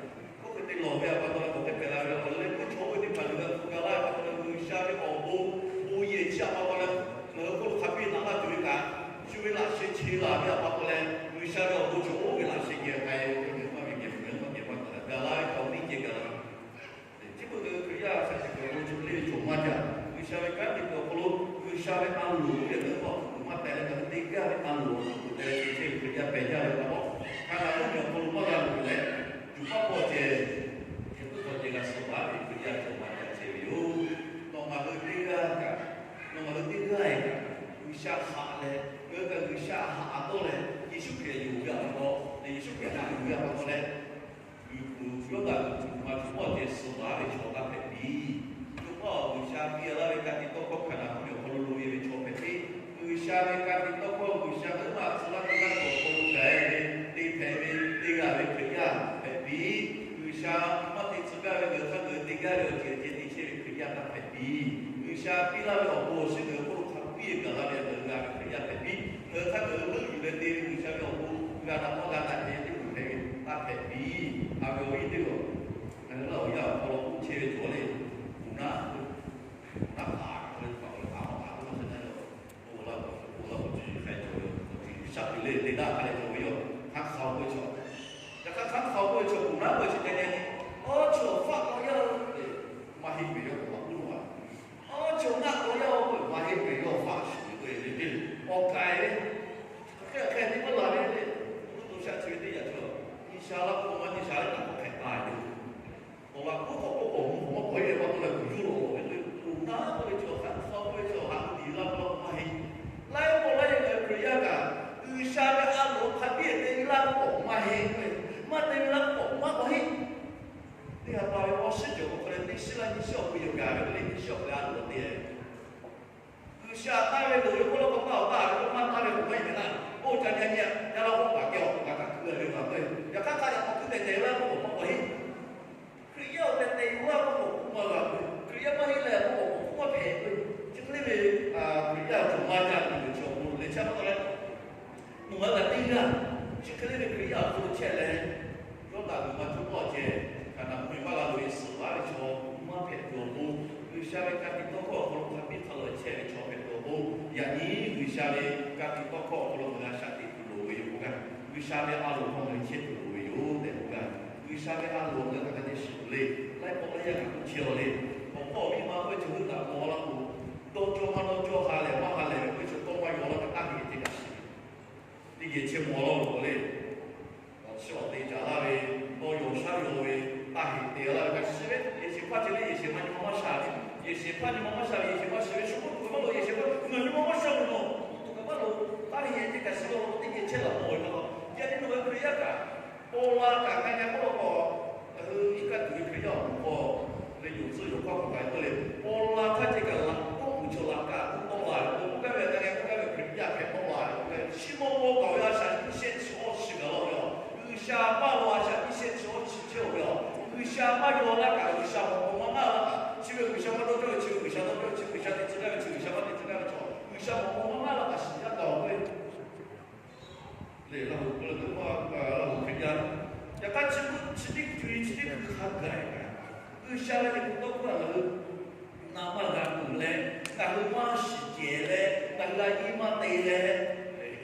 Oˇ hk'e te lawˬ ve pa taw leh k'awꞈ hk'e hpehꞈ la ve awˬ leh k'oˆ chaw oˇ ve teˇ hpaˍ yuˬ g'a hpu g'a laˇ ve pa taw leh, G'uiˬsha ve awˬ bon bon yehˬ chi a pa taw leh, ngaˬ hui hk'oˆ lo hk'a piˇ naꞈ laˇ tuˬ ve kaꞈ, shu ve laꞈ sheh che laˬ ve a pa taw leh, G'uiˬsha ve awˬ bon chaw oˇ ve laꞈ sheh geh k'ai ve, maˇ ve geh ve maˇ geh maˇ gaˬ la ve kaꞈ awˬ viˉ geh gaˬ la ve. Chi beuꞈ ngaˬ hui Hkriꞈ yaˇ shaꞈ teꞈ kuiˬ awˬ hk'aw lo chaw le ve cawˬ maˇ jaˇ. G'uiˬsha ve kanˉ te kuiˬ awˬ hk'aw lo G'uiˬsha ve a loˍ k'oˆ ve leuˉ k'awꞈ tuˬ maˇ teh leh, ngaˬ hui te gaˇ ve a loˍ awˬ tuˬ kuˬ teh leh te chehˇ ve Hkriꞈ yaˇ pehˬ jaˇ ve pa taw, hk'a gaˬ oˇ ve awˬ hk'aw lo maˇ g'a loˍ leh, yuˬ paˇ paw ceh, hk'e puiˉ paw ceh g'a suh laˇ ve Hkriꞈ yaˇ cawˬ maˇ jaˇ chehˇ ve yoˬ. Nawˬ ngaˬ hui teˇ g'aˇ kaꞈ, nawˬ ngaˬ hui teˇ g'aˇ e kaꞈ, G'uiˬsha haꞈ leh, ngaˬ hui kaꞈ G'uiˬsha haꞈ a tawˇ leh, Yeˍsuˆ Hkriꞈ yonˍ ve a pa taw leh, Yeˍsuˆ Hkriꞈ haꞈ yonˍ ve a pa taw leh, G'uiˬ pfuhˍ yawˇ kaꞈ g'uiˬ pfuhˍ ma tuˬ mawˇ ceh suh laˇ ve chaw taˇ hpehꞈ piˇ. Yawˇ paˇ G'uiˬsha piˇ laˇ ve ka tiꞈ tawˇ hkawˇ hkanˍ naˍ mvuhˇ miˬ awˬ hk'aw lo loꞈ e ve chaw hpehꞈ piˇ. G'uiˬsha ve ka tiꞈ tawˇ hkawˇ G'uiˬsha ngaˬ hui maˇ tcuh laˇ ve g'aˇ hteꞈ awˬ hk'aw lo gaˬ e ve, te hpehꞈ ve, te g'a ve Hkriꞈ yaˇ hpehꞈ piˇ. G'uiˬsha maˇ te tcuh gaˇ ve ngaˬ hui hk'aˇ ngaˬ hui te gaˇ ve awˬ ceuˬ ceh te chehˇ ve Hkriꞈ yaˇ taˇ hpehꞈ piˇ. G'uiˬsha piˇ laˇ ve awˬ bon awˬ shinˉ ngaˬ hui hk'oˆ lo hk'a piˇ gaˬ la ve ngaˬ hui g'a ve Hkriꞈ yaˇ hpehꞈ piˇ. Ngaˬ hui hk'aˇ ngaˬ hui leuˆ yuˬ leh te ve G'uiˬsha ve awˬ bon g'a daꞈ maˇ g'a daꞈ ve teˇ ceuˬ hpehꞈ ve taˇ hpehꞈ piˇ. A ve awˬ viˉ teˇ g'aˇ, ngaˬ hui laˇ awˬ yaˇ awˬ hk'aw lo k'oˆ chehˇ ve cawˬ le, kuˬ naˉ, kuˬ naˉ hk'aˬ hk'e le, kuˬ naˉ hk'aˬ hk'e le, shaˉ te le te daˇ hk'a leh cawˬ ve yoˬ. Hk'aˬ hk'aˬ k'oˆ ve chaw, yaꞈ hk'aˇ hk'aˬ hk'aˬ k'oˆ ve chaw kuˬ naˉ k'oˆ ve chi te leh, awˬ chaw faˆ k'aw yaˇ-oˬ, maˇ heˆ ve yawˇ k'awꞈ k'oˆ laˇ. Awˬ chaw naˆ k'aw yaˇ-oˬ k'oˆ ve, maˇ heˆ ve yawˇ faˆ shuˍ ve k'oˆ ve le, awˬ k'ai ve, hk'e hk'e te maˇ la ve le. Oˇ to shaˆ chi ve teˇ yaꞈ chaw, nyi sha laˇ k'o maˇ nyi sha leh taꞈ k'awꞈ hpehꞈ la yoˬ. Awˬ laꞈ k'oˉ k'awꞈ k'oˆ k'awꞈ mvuh k'awꞈ maˇ k'awꞈ e ve pa taw leh kuˬ yuˇ lawˬ ve le, kuˬ naˉ k'oˆ ve chaw, hk'aˬ hk'aˬ k'oˆ ve chaw, haꞈ kuˬ tiˍ laˇ k'o maˇ heˆ. Laiˉ pawˆ laiˉ yaˇ ngaˬ hui Hkriꞈ yaˇ kaꞈ, G'uiˬsha ve a loˍ hk'a biˇ te ve laˇ k'o k'awꞈ maˇ heˆ k'oˆ ve, maˇ te ve laˇ k'o k'awꞈ maˇ k'awꞈ heˆ. Teˇ ha pa ve awˬ shiˉ cawˬ k'o hk'aw leh teˇ shiˉ laˇ nyiˇ shiˉ awˬ hk'aw lo yawˇ gaˬ ve le, nyiˇ shiˉ awˬ hk'aw leh a loˍ te G'uiˬsha taˇ ve loˍ ve k'oˆ law k'o, taˇ awˬ taˇ ve k'oˆ maˇ taˇ ve k'awꞈ maˇ heˆ ve laˇ. Oˇ ca nyi nyi a, yaˇ laˇ k'oˆ paˍ geh awˬ hk'aw kaꞈ kaꞈ keu ve laˬ k'o, yaꞈ hk'aˇ hk'a yaꞈ k'awꞈ keu tehꞈ tehꞈ laˇ k'oˆ k'awꞈ maˇ k'awꞈ heˆ. Hkriꞈ yaˇ awˬ tehꞈ tehꞈ laˇ k'oˆ k'awꞈ maˇ g'a ve, Hkriꞈ yaˇ maˇ heˆ leh k'oˆ k'awꞈ maˇ hpehꞈ ve. Chi hk'e le ve, Hkriꞈ yaˇ cawˬ maˇ jaˇ ve chi awˬ hk'aw lo leh chi pa taw leh, nawˬ ngaˬ hui teˇ g'aˇ chi hk'e le ve Hkriꞈ yaˇ awˬ hk'aw lo chehˇ leh, Yawˇdanˍ g'uiˬ ma coˇ tawˆ ceh, Hkaˍnanˍ mvuhˇmiˬ maˇ g'a loꞈ e suhˍ laˇ ve chaw maˇ hpehꞈ tuˬ awˬ pon, G'uiˬsha ve ka tiꞈ tawˇ hkawˇ awˬ hk'aw lo hk'a biˇ hk'a lawˬ chehˇ ve chaw hpehꞈ tuˬ awˬ pon, yaꞈ nyi G'uiˬsha ve ka tiꞈ tawˇ hkawˇ awˬ hk'aw lo ngaˬ hui shaꞈ teꞈ tuˬ loˍ ve yoˬ k'o kaꞈ, G'uiˬsha ve a loˍ hk'aw ngaˬ hui chehˇ tuˬ loˍ ve yoˬ tehꞈ k'oˆ kaꞈ, G'uiˬsha ve a loˍ ngaˬ hui hk'aˬ hk'e te shiˍ tuˬ le. Laiˉ pawˆ laiˉ yaˇ ngaˬ k'oˆ chehˇ-aw le. Awˬ hpawˇ awˬ miˇ ma k'oˆ ve chaw hui taꞈ mawˬ la k'o, dawˇ cawˇ maˇ dawˇ cawˇ ha lehˬ maˇ ha lehˬ ve k'oˆ ve chaw tawˇ maˇ yaw laˇ kaꞈ taˇ heˆ ceh kaꞈ shiˍ ve. Teˇ geh chehˇ mawˬ laˇ-oˬ k'o le, awˬ chiˇ awˬ te caˍ laˇ ve, dawˇ yaw shaˉ yaw ve, taˇ heˆ te laˇ ve kaꞈ shiˍ ve, yehˬ shehˍ hpaˇ ceh le, yehˬ shehˍ ma nyi ma maˇ sha ve, yehˬ shehˍ hpaˇ nyi ma maˇ sha ve, yehˬ shehˍ ma shiˍ ve, shu k'oˆ tuˬ kaꞈ maˇ loˍ, yehˬ shehˍ hpaˇ nyi ma maˇ sha ve, k'oˆ tuˬ kaꞈ maˇ loˍ, taˇ heˆ ceh kaꞈ shiˍ ve, teˇ geh chehˇ laˇ mawˬ ve pa taw, yaꞈ nyi nawˬ ngaˬ hui Hkriꞈ yaˇ kaꞈ, paw la kaꞈ ngaˬ hui k'oˆ law k'o, ngaˬ hui iˉ kaˆ tuˬ ve Hkriꞈ yaˇ awˬ moˍ k'aw ve yoˬ tcuhˇ yoˬ hkawˇ k'awꞈ k'ai k'oˆ le, paw la htaˇ ceh kaꞈ laꞈ k'oˆ kuiˬ chaw laꞈ kaꞈ k'oˆ tawˆ la ve, k'oˆ gaˇ ve a ga k'oˆ gaˇ ve Hkriꞈ yaˇ hpehꞈ tawˆ la ve, chi maw paw kaˬ ve a shaꞈ nyiˇ shehˆ chi awˇ chi gaˬ laˇ ve yoˬ. G'uiˬsha maˇ law a shaꞈ nyiˇ shehˆ chi awˇ chi chehˇ-oˬ ve yoˬ. G'uiˬsha maˇ yaw laˇ kaꞈ G'uiˬsha mawꞈ k'aw maˇ maˇ laˇ kaꞈ, chi ve G'uiˬsha maˇ dawˇ cawˇ ve chi ve G'uiˬsha dawˇ cawˇ ve, chi G'uiˬsha te tcuh gaˇ ve chi G'uiˬsha maˇ te tcuh gaˇ ve chaw, G'uiˬsha mawꞈ k'aw maˇ maˇ laˇ kaꞈ shiˍ yaˇ taˍ-oˬ ve le. Laˇ hoꞈ k'oˆ leh teˇ hpaˇ, Laˇ hoꞈ Hkriꞈ yaˇ, yaꞈ hk'aˇ chi beuꞈ chi teˇ hkui chi teˇ hkui hk'a gaˬ kaꞈ, G'uiˬsha ve liꞈ hpu tawˇ hkawˇ ngaˬ hui na maˇ g'a tuˬ leh, ngaˬ hui maˇ shiˍ ceh. kehˬ leh, ngaˬ hui a yiˇ maˇ te leh,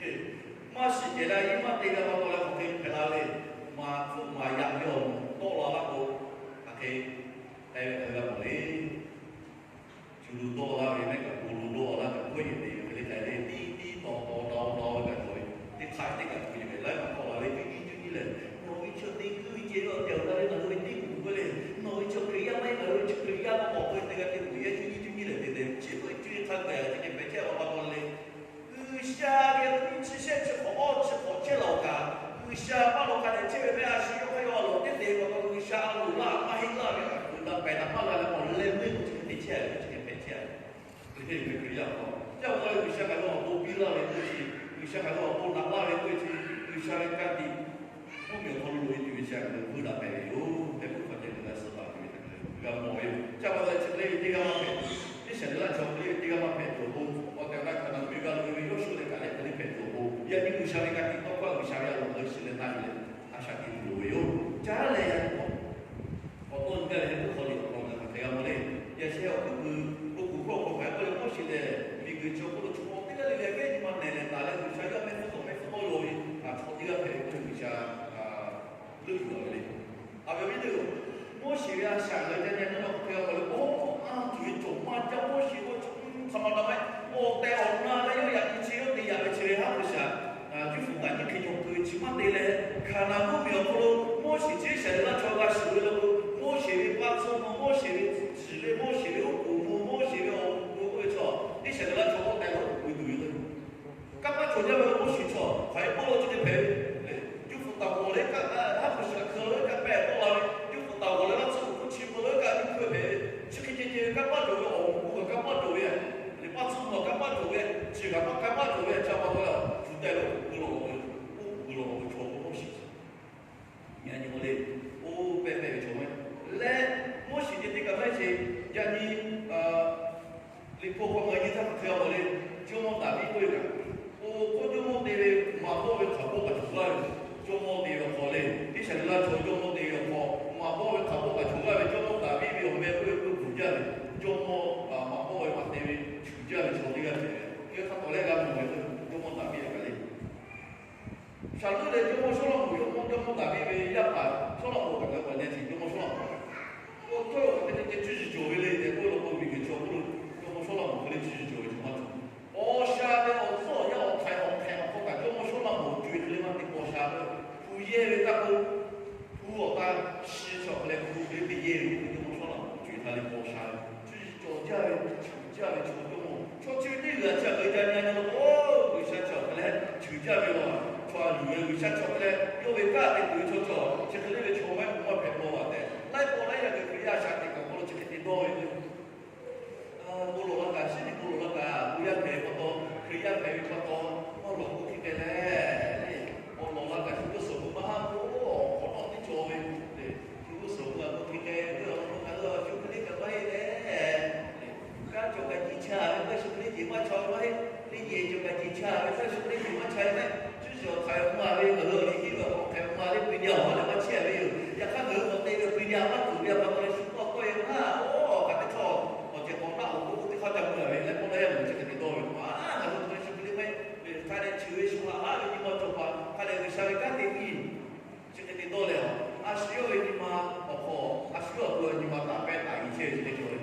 maˇ shiˍ kehˬ leh a yiˇ maˇ te leh pa taw leh hk'aˬ hk'e hpehꞈ la ve, maˍ hpfuhˆ maˍ yaꞈ ve awˬ moˍ tawˆ la laˇ k'o, hk'aˬ hk'e k'ai ve hk'aˬ hk'e g'a mawˬ le. Shu lo dawˇ laˇ ve mehˆ kaꞈ, bon lo dawˇ laˇ kaꞈ, hkawˇ yeˬ te ve hk'e le k'ai le, tiˇ tiˇ taw taw taw taw ve kaꞈ cawˬ ve, teˇ hk'aˇ teˇ kaꞈ tuˬ yeˬ ve laiˉ maˬ tawˆ la ve, cuˇ nyiˇ cuˇ nyiˇ lehˬ, nawˬ ve chaw te kuiˉ ve ceh ve awˬ tehˬ awˬ na ve ngaˬ hui ve teˇ kuˬ k'oˆ le, nawˬ ve chaw Hkriꞈ yaˇ maˇ heˆ, ngaˬ hui ve chaw Hkriꞈ yaˇ maˇ k'awꞈ k'oˆ ve te g'a te kuˬ yehˇ cuˇ nyiˇ cuˇ nyiˇ lehˬ te te, chi k'oˆ ve cuˇ nyiˇ hk'a gaˬ chi hk'e hpehꞈ chehˇ a pa taw le. G'uiˬsha ve nyiˇ chi shehˆ chi hk'awꞈ awˇ chi hk'awꞈ chehˇ la awˬ kaꞈ, G'uiˬsha paˇ lo k'a dehꞈ chehˇ ve mehˆ a shu yawˇ hk'aˇ yawˇ a loˍ teˇ te pa taw G'uiˬsha a loˍ laˇ maˇ heˆ laˇ ve kaꞈ, kuˬ daꞈ pehˬ daꞈ maˇ g'a leh awˬ leh meuˇ k'o chi hk'e te chehˇ a ve, chi hk'e hpehꞈ chehˇ a ve. Hk'e te ve Hkriꞈ yaˇ hk'aw, chi pa taw leh G'uiˬsha kaꞈ yawˇ awˬ bon piˇ laˇ ve k'oˆ chi, G'uiˬsha kaꞈ yawˇ awˬ bon daꞈ laˇ ve k'oˆ chi, G'uiˬsha ve ka tiꞈ mvuhˇmiˬ awˬ hk'aw lo loꞈ e tuˬ ve chi a hk'e vuiˇ daꞈ pehˍ ve yoˬ tehꞈ k'oˆ hk'a ceh g'a suh taˍ ve hk'e g'a mawˬ ve yoˬ. Chi pa taw leh chi hk'e le ve teˇ g'aˇ maˇ hpehꞈ tuˬ, Iˉsaˍreˍlaˆ chaw hk'e le ve teˇ g'aˇ maˇ hpehꞈ tuˬ awˬ pon, awˬ tehˬ awˬ na hkaˍnanˍ miˬ g'a loꞈ e ve Yoˇsuˆ leh Kaˍlehˆ hk'e le hpehꞈ tuˬ awˬ pon, yaꞈ nyi G'uiˬsha ve ka tiꞈ tawˇ hkawˇ G'uiˬsha ve a loˍ ngaˬ hui shiˍ leh na yuˬ leh a shaꞈ teꞈ tuˬ loˍ ve yoˬ. Caˉ leh yaꞈ k'aw k'awꞈ tawˇ nyi gaˇ ve hk'e le hk'aw liꞈ awˬ hk'aw ngaˬ hui hk'aˬ hk'e g'a mawˬ le. Yaꞈ sheh awˬ hkuiˉ puiˍ lo kuˬ hkawˇ hk'aw hk'aˬ hk'e k'oˆ le, Moˉseˍ lehˬ miˬguiˬ chi awˬ hk'oˆ lo chaw teˇ g'aˇ le le a kehˉ nyi ma nehˬ leh taˍ leh G'uiˬsha yawˇ mehˆ hpfuhˇ tawˍ mehˆ hpfuhˇ tawˇ yaw ve htaꞈ chaw teˇ g'aˇ hpehꞈ ve k'oˆ ve G'uiˬsha leuˆ yuˬ lawˬ ve le. A ve awˬ viˉ teˇ-oˬ, Moˉseˍ ve a shaꞈ ngaˬ hui ca nyi a na hk'aˬ hk'e g'a mawˬ le, oˇ a tuˬ ve cawˬ maˇ jaˇ Moˉseˍ k'o, hk'aˬ ma na maˇ heˆ, awˬ tehˬ awˬ na leh yawˇ yaꞈ nyi chi yawˇ te yaꞈ ve chi ve haˉ pui shaˍ, Yuˇfuˆ taꞈ nyiˇ hk'e cawˬ keu chi maˇ te leh, Hkaˍnanˍ mvuhˇmiˬ awˬ hk'aw lo Moˉseˍ chi Iˉsaˍreˍlaˆ chaw g'a shiˍ ve law k'o, Moˉseˍ ve paˇ tcuhˇ mvuh, Moˉseˍ ve ciˬ ve, Moˉseˍ ve oˉ k'oˍ mvuh, Moˉseˍ ve awˬ bon k'oˆ ve chaw, Iˉsaˍreˍlaˆ chaw k'oˆ tehꞈ la oˉ k'oˍ pui tuˬ yoˬ. Kanˇ paˆ cawˬ jaˇ ve law Moˉseˍ chaw hk'aˬ hk'e k'oˆ law chi hk'e hpehꞈ ve, Yuˇfuˆ taˍ g'awˬ leh kaꞈ, haˉ pui shaˍ hkui la ve kaꞈ pehˬ k'oˆ la ve, Yuˇfuˆ taˍ g'awˬ leh laˇ tcuhˉ kuˬ hk'oˆ chi mvuh la ve kaꞈ nyiˇ hkui hpehꞈ ve, chi hk'e ceh ceh ve kanˇ paˆ cawˬ ve awˬ moˍ k'oˆ kaꞈ kanˇ paˆ cawˬ ve, leh paˇ tcuhˇ mvuh kanˇ paˆ cawˬ ve, chi kaꞈ maˇ kanˇ paˆ cawˬ ve, chi a pa taw leh Yuˇdaꞈ ve oˉ k'oˍ pui lawˬ ve, oˉ k'oˍ pui lawˬ ve chaw k'o Moˉseˍ Yaꞈ nyi k'o le, oˇ pehˇ pehˇ ve chaw maˇ heˆ. Leh Moˉseˍ ceh teˇ kaꞈ maˇ heˆ sheˍ. Yaꞈ nyi Liꞈ hpu hk'aw ngaˬ hui nyi htaˇ hk'aˬ hk'e g'a mawˬ le. Jawˇmawˇ Daˍviˆ k'oˆ ve kaꞈ, oˇ k'oˆ jawˇmawˇ te ve maꞈ bawˆ ve hk'aˬ bawˆ kaꞈ cawˬ gaˇ ve, jawˇmawˇ te ve awˬ hk'aw le, Iˉsaˍreˍlaˆ chaw jawˇmawˇ te ve awˬ hk'aw maꞈ bawˆ ve hk'aˬ bawˆ kaꞈ cawˬ gaˇ ve, jawˇmawˇ Daˍviˆ ve awˬ meh k'oˆ ve k'oˆ bvuhˬ jaˇ ve, jawˇmawˇ maꞈ bawˆ ve maꞈ te ve shuˍ jaˇ ve chaw teˇ g'aˇ hpehꞈ ve, hk'e hk'a tawˍ leh g'a mawˬ ve k'o, jawˇmawˇ Daˍviˆ a kaꞈ le. Shaˍleuˆ leh jawˇmawˇ Sawˉlaꞈmonˍ yawˇ mawˇ jawˇmawˇ Daˍviˆ ve yaˇ paˍ Sawˉlaꞈmonˍ kaꞈ ngaˬ hui k'awꞈ nyi a ciˬ jawˇmawˇ Sawˉlaꞈmonˍ k'o, tawˇ hk'e te ceh cuˇ yiˍ cawˬ ve le tehꞈ k'oˆ law k'o, miˬguiˬ chaw k'oˆ lo jawˇmawˇ Sawˉlaꞈmonˍ hk'e le cuˇ yiˍ cawˬ ve chaw maˇ cawˬ. Paw sha ve awˬ tcuhˉ awˬ yanˇ awˬ htaiˍ awˬ hk'ehꞈ awˬ hk'aw kaꞈ jawˇmawˇ Sawˉlaꞈmonˍ co e hk'e le maˇ te paw sha ve, hpu yehˇ ve taˇ k'oˆ, hpu awˬ taˇ shi chaw hk'e leh hpu hk'e le te yehˇ ve k'oˆ ve jawˇmawˇ Sawˉlaꞈmonˍ co e htaˇ le paw sha ve, cuˇ yiˍ cawˬ jaˇ ve, cuˇ yiˍ jaˇ ve chaw jawˇmawˇ chaw chi ve teˇ g'aˇ chi a k'e ca nyi a nyi law k'o, G'uiˬsha chi awˬ hk'e leh cuˇ yiˍ jaˇ ve law, chaw a yuˬ ve G'uiˬsha chi awˬ hk'e leh yawˇ ve kanˉ te tuˬ ve chaw chaw chi hk'e le ve chaw maˇ heˆ k'o maˇ hpehꞈ maw a tehꞈ laiˉ pawˆ laiˉ yaˇ g'uiˬ Hkriꞈ yaˇ shaꞈ teꞈ kaꞈ k'aw lo chi hk'e te dawˇ ve k'o, bon lawˬ la kaꞈ, shiˉ nyi bon lawˬ la kaꞈ, bon yaˇ hpehꞈ ve pa taw, Hkriꞈ yaˇ hpehꞈ ve pa taw, maˇ lawˬ k'oˆ hk'e te leh, bon lawˬ la kaꞈ shu g'uˇ suhˍ bon maˇ haˉ k'o, awˬ hk'awꞈ nawˉ teˇ cawˬ ve, shu g'uˇ suhˍ bon a k'oˆ hk'e te, g'uˇ awˬ hk'aw lo kaꞈ g'uˇ a shu hk'e le kaꞈ maˇ heˆ leh, kanˉ cawˬ kaꞈ jiˬ cha ve, maˇ shu hk'e le jeˬ maˇ cha ve maˇ heˆ, teˇ yehˬ cawˬ kaꞈ jiˬ cha ve, maˇ shu hk'e le jeˬ maˇ cha ve mehˆ, cuˇ yiˍ awˬ htaiˍ awˬ ma ve ngaˬ hui awˬ liꞈ hiˉ ve awˬ hk'aw hk'e awˬ ma le peu nyi a haˉ leh maˇ chehˇ ve yoˬ. Yaꞈ hk'aˇ ngaˬ hui k'awꞈ te ve peu nyi a maˇ tuˬ ve a pa taw leh shu tawˇ tawˆ e maˇ, oˇ kaꞈ teˇ htawˇ awˬ cehˬ k'awꞈ naˆ awˬ k'oˆ teˇ hk'aˇ ca mui a ve leh k'awꞈ leh yaˇ ngaˬ hui chi hk'e te dawˇ ve, a, ngaˬ hui hk'e le shu hk'e le maˇ heˆ, hk'a dehꞈ cheuˬ ve shu haꞈ haˉ ve nyi ma cawˬ paˍ hk'a dehꞈ G'uiˬsha ve kanˉ te piˇ Chi hk'e te dawˇ leh, a shu yawˇ ve nyi ma awˬ hk'aw, a shu yawˇ awˬ to nyi ma taˍ pehˇ taˍ nyi chehˇ ve chi hk'e cawˬ ve.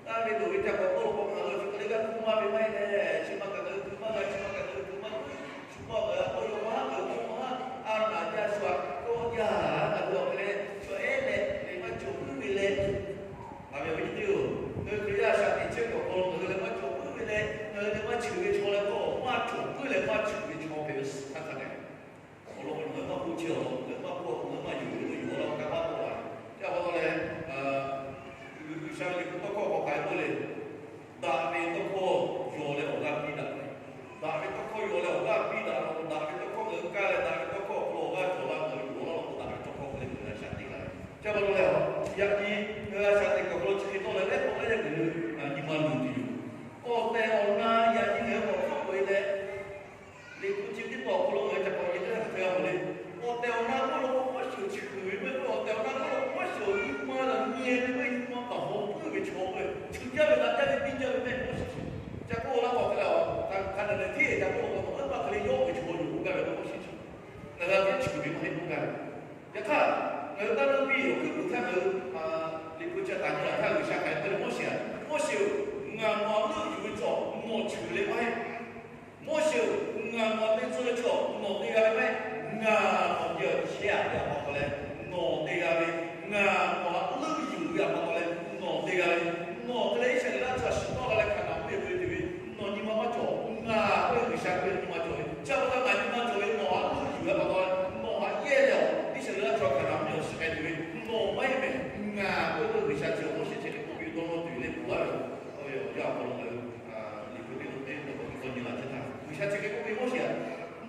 Taˇ ve loˬ ve ca k'awꞈ k'oˆ lo k'o, ngaˬ hui chi hk'e le g'aˇ hpu maˇ ve maˇ heˆ leh, chi ma kaꞈ ngaˬ hui hpu maˇ g'a, chi ma kaꞈ ngaˬ hui hpu maˇ g'a, shu maˇ g'a, k'oˆ yaw maˇ g'a, ngaˬ hui maˇ g'a, a naˍ jaˇ shu a k'oˆ jaˇ, ngaˬ hui awˬ hk'e leh chaw ehˉ leh leh maˇ cawˬ puiˉ ve leh, a ve awˬ viˉ teˇ-oˬ, ngaˬ hui Hkriꞈ yaˇ shaꞈ teꞈ chehˇ kuiˬ awˬ hk'aw lo ngaˬ hui leh maˇ cawˬ puiˉ ve leh ngaˬ hui leh maˇ cheuˬ ve chaw leh k'o, maˇ cawˬ puiˉ leh maˇ ceuˬ ve chaw hpehꞈ ve suhˍ htaˇ hk'a dehꞈ Awˬ lawn k'o, ngaˬ hui maˇ k'oˆ chehˇ, awˬ lawn k'o ngaˬ hui maˇ k'oˆ, ngaˬ hui maˇ yonˍ ve, yonˍ laˇ kanˉ maˇ k'oˆ la ve. Chi a pa taw leh, G'uiˬsha ve liꞈ hpu tawˇ hkawˇ k'awꞈ k'ai k'oˆ le, daꞈ ve tawˇ hkawˇ yaw leh awˬ g'aˇ piˇ daꞈ ve, daꞈ ve tawˇ hkawˇ yaw leh awˬ g'aˇ piˇ daꞈ law k'o, daꞈ ve tawˇ hkawˇ ngaˬ hui kaˇ leh daꞈ ve tawˇ hkawˇ awˬ hk'aw lo awˬ g'aˇ cawˬ laˇ, ngaˬ hui yonˍ laˇ law k'o, daꞈ ve tawˇ hkawˇ hk'e le ngaˬ hui a shaꞈ teꞈ la ve. Chi a pa taw leh, yaꞈ nyi ngaˬ hui a shaꞈ teꞈ kuiˬ awˬ hk'aw lo chi hk'e tawˆ leh lehˉ k'awꞈ lehˉ leh ngaˬ hui nyi ma luˬ tuˬ yoˬ. Awˬ tehˬ awˬ na yaꞈ nyi ngaˬ hui k'awꞈ hpfuhˆ k'oꞈ e leh, Liꞈ hpu chi teˇ pawˆ awˬ hk'aw lo ngaˬ hui ca k'awꞈ nyi teˇ g'aˇ hk'e g'a mawˬ le. Awˬ tehˬ awˬ na k'oˆ law k'o, Moˉseˍ awˬ chi kuiˬ ve mehˆ k'oˆ, awˬ tehˬ awˬ na k'oˆ law k'o, Moˉseˍ awˬ nyi ma lehˬ nyi ma taˍ hawˬ puiˉ ve chaw k'o, cheuˬ jaˇ ve daꞈ jaˇ ve piˇ jaˇ ve mehˆ Moˉseˍ chi Ca k'oˆ laˇ k'awꞈ hk'e le, hk'a dehꞈ tiˉ ca k'oˆ laˇ k'awꞈ, maˇ hk'e le yawˇ ve chaw yoˬ k'oˆ gaˇ ve k'o, Moˉseˍ chi ngaˬ hui a teˇ ceuˬ ve maˇ heˆ k'oˆ gaˇ ve. Yaꞈ hk'aˇ, ngaˬ hui taˇ naˇ piˇ yoˬ, hkuiˉ puiˍ htaˇ ngaˬ hui Liꞈ hpu chi taˍ nyi laˬ htaˇ G'uiˬsha hk'aˬ hk'e k'oˆ le, Moˉseˍ-a, Moˉseˍ-oˬ, ngaˬ nawˬ htaꞈ leuˆ yuˬ ve chaw nawˬ cheuˬ le maˇ heˆ. Moˉseˍ-oˬ, ngaˬ nawˬ htaꞈ te tcuh ve chaw nawˬ te g'a ve maˇ heˆ. Ngaˬ nawˬ geh awˬ chehˇ-a ve a pa taw leh nawˬ te g'a ve, ngaˬ nawˬ htaꞈ leuˆ yuˬ ve a pa taw leh nawˬ te g'a ve, nawˬ te leh Iˉsaˍreˍlaˆ chaw shiˍ tawˆ la leh Hkaˍnanˍ mvuhˇmiˬ ve te ve, nawˬ nyi ma maˇ cawˬ. Ngaˬ k'oˆ ve G'uiˬsha k'oˆ ve nyi ma cawˬ ve, chi pa taw ngaˬ nyi ma cawˬ ve nawˬ htaꞈ leuˆ yuˬ ve a pa taw leh nawˬ htaꞈ yehˇ leh awˬ Iˉsaˍreˍlaˆ chaw Hkaˍnanˍ mvuhˇmiˬ awˬ shiˍ k'ai tuˬ ve nawˬ maˇ heˆ mehˍ. Ngaˬ k'oˆ ve G'uiˬsha chi Moˉseˍ chi hk'e k'oˆ piˇ ve dawˇ nawˇ tuˬ le k'oˆ laˇ ve. Oˇ ve awˬ yanˇ awˬ hk'aw lo ngaˬ hui Liꞈ hpu teˇ teˇ k'awꞈ nyi la chehˇ htaˇ, G'uiˬsha chi hk'e k'oˆ piˇ Moˉseˍ-a,